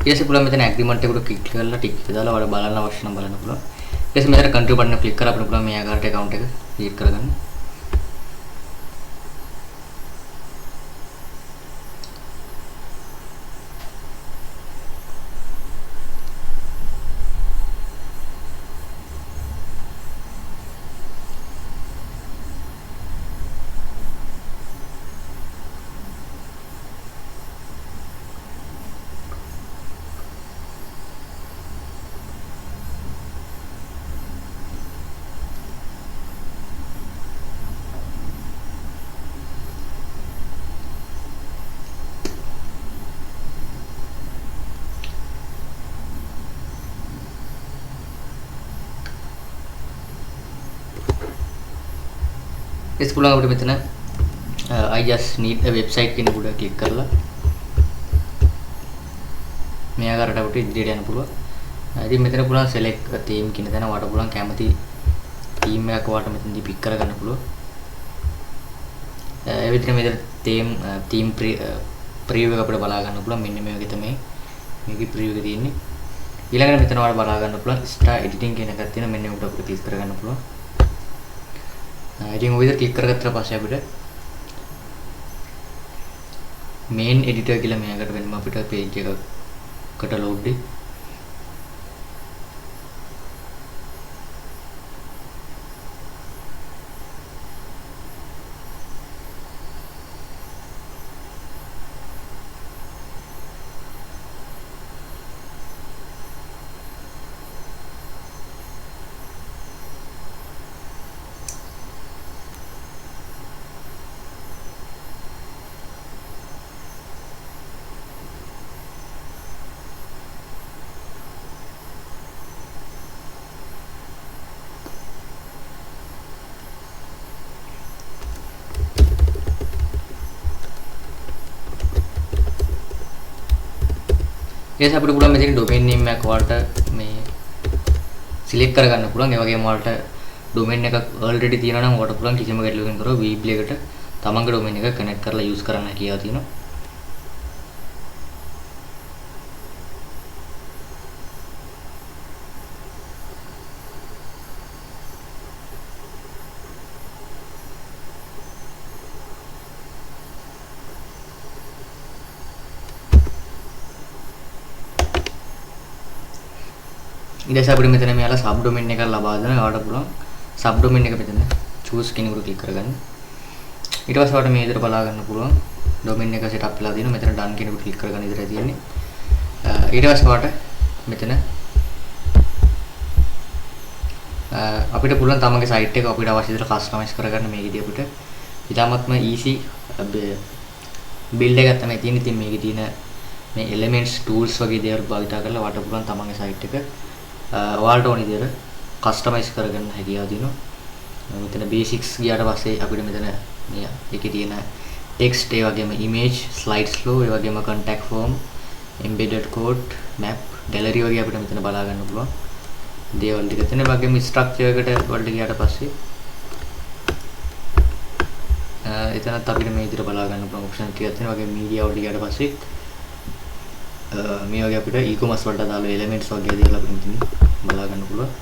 ඊට පස්සේ පුළුවන් මෙතන ඇග්‍රීමන්ට් එකට ක්ලික් කරලා ටික් එක දාලා ඔයාලා බලන්න අවශ්‍ය නම් බලන්න පුළුවන්. ඊට පස්සේ මෙතන කන්ටිනියු බටන් එක ක්ලික් කරලා අපිට පුළුවන් මේ ආකාරයට ඇකවුන්ට් එක ක්‍රියේට් කරගන්න. ඊට පුළුවන් අපිට මෙතන I just need a website කියන උඩ ක්ලික් කරලා මේ ආකාරයට අපිට ඉදිරියට යන්න පුළුවන්. ඉතින් මෙතන පුළුවන් select a theme කියන තැන ඔයාලට පුළුවන් කැමති theme එකක් ඔයාලට මෙතනදී පික් කරගන්න පුළුවන්. ඒ විදිහට මෙතන theme preview එක අපිට බලා ගන්න පුළුවන්. මෙන්න මේ වගේ තමයි මේකේ preview එක තියෙන්නේ. ඊළඟට මෙතන ඔයාලට බලා ගන්න පුළුවන් start editing කියන එකක් තියෙනවා. මෙන්න මේකට අපිට ක්ලික් කරගන්න පුළුවන්. ඉතින් ඔය විදිහට ක්ලික් කරගත්තට පස්සේ අපිට main editor කියලා මේකට වෙනම අපිට page එකකට load වෙයි. ඊට අපිට පුළුවන් මෙතන ඩොමේන් නේම් එකක් ඔයාලට මේ සිලෙක්ට් කරගන්න පුළුවන්. ඒ වගේම ඔයාලට ඩොමේන් එකක් ඔල්රෙඩි තියෙනවා නම් ඔයාලට පුළුවන් කිසිම ගැටලුවකින් තොරව Weebly එකට තමන්ගේ ඩොමේන් එක කනෙක්ට් කරලා යූස් කරන්න හැකියාව තියෙනවා. ඊට පස්සේ අපිට මෙතන මෙයාලා සබ් ඩොමේන් එකක් ලබා දෙනවා. ඔයාලට පුළුවන් සබ් ඩොමේන් එක මෙතන චූස් කියන එකට ක්ලික් කරගන්න. ඊට පස්සේ ඔයාලට මේ විදිහට බලා ගන්න පුළුවන් ඩොමේන් එක සෙට් අප් වෙලා තියෙනවා. මෙතන ඩන් කියන එකට ක්ලික් කරගන්න විතරයි තියෙන්නේ. ඊට පස්සේ ඔයාලට මෙතන අපිට පුළුවන් තමන්ගේ සයිට් එක අපිට අවශ්‍ය විදිහට කස්ටමයිස් කරගන්න. මේකෙදී අපිට ඉතාමත්ම ඊසි බිල්ඩ් එකක් තමයි තියෙන්නේ. ඉතින් මේකේ තියෙන මේ එලිමන්ට්ස්, ටූල්ස් වගේ දේවල් භාවිතා කරලා ඔයාලට පුළුවන් තමන්ගේ සයිට් එක ඔයාලට ඕන විදිහට කස්ටමයිස් කරගන්න හැකියාව තියෙනවා. මෙතන බේසික්ස් ගියාට පස්සේ අපිට මෙතන මේ ඒකේ තියෙන ටෙක්ස්ට්, ඒ වගේම ඉමේජ්, ස්ලයිඩ්ස් ෆ්ලෝ, ඒ වගේම contact form, embedded code, map, gallery වගේ අපිට මෙතන බලා ගන්න පුළුවන් දේවල් ටික තියෙනවා. ඒ වගේම ස්ට්‍රක්චර් එකට වලට ගියාට පස්සේ එතනත් අපිට මේ විදිහට බලා ගන්න පුළුවන් ඔප්ෂන් ටිකක් තියෙනවා. වගේ මීඩියා වලට ගියාට පස්සේ මේ වගේ අපිට e-commerce වලට අදාළ එලිමන්ට්ස් වගේ දේවල් අපිට මෙතන බලා ගන්න පුළුවන්.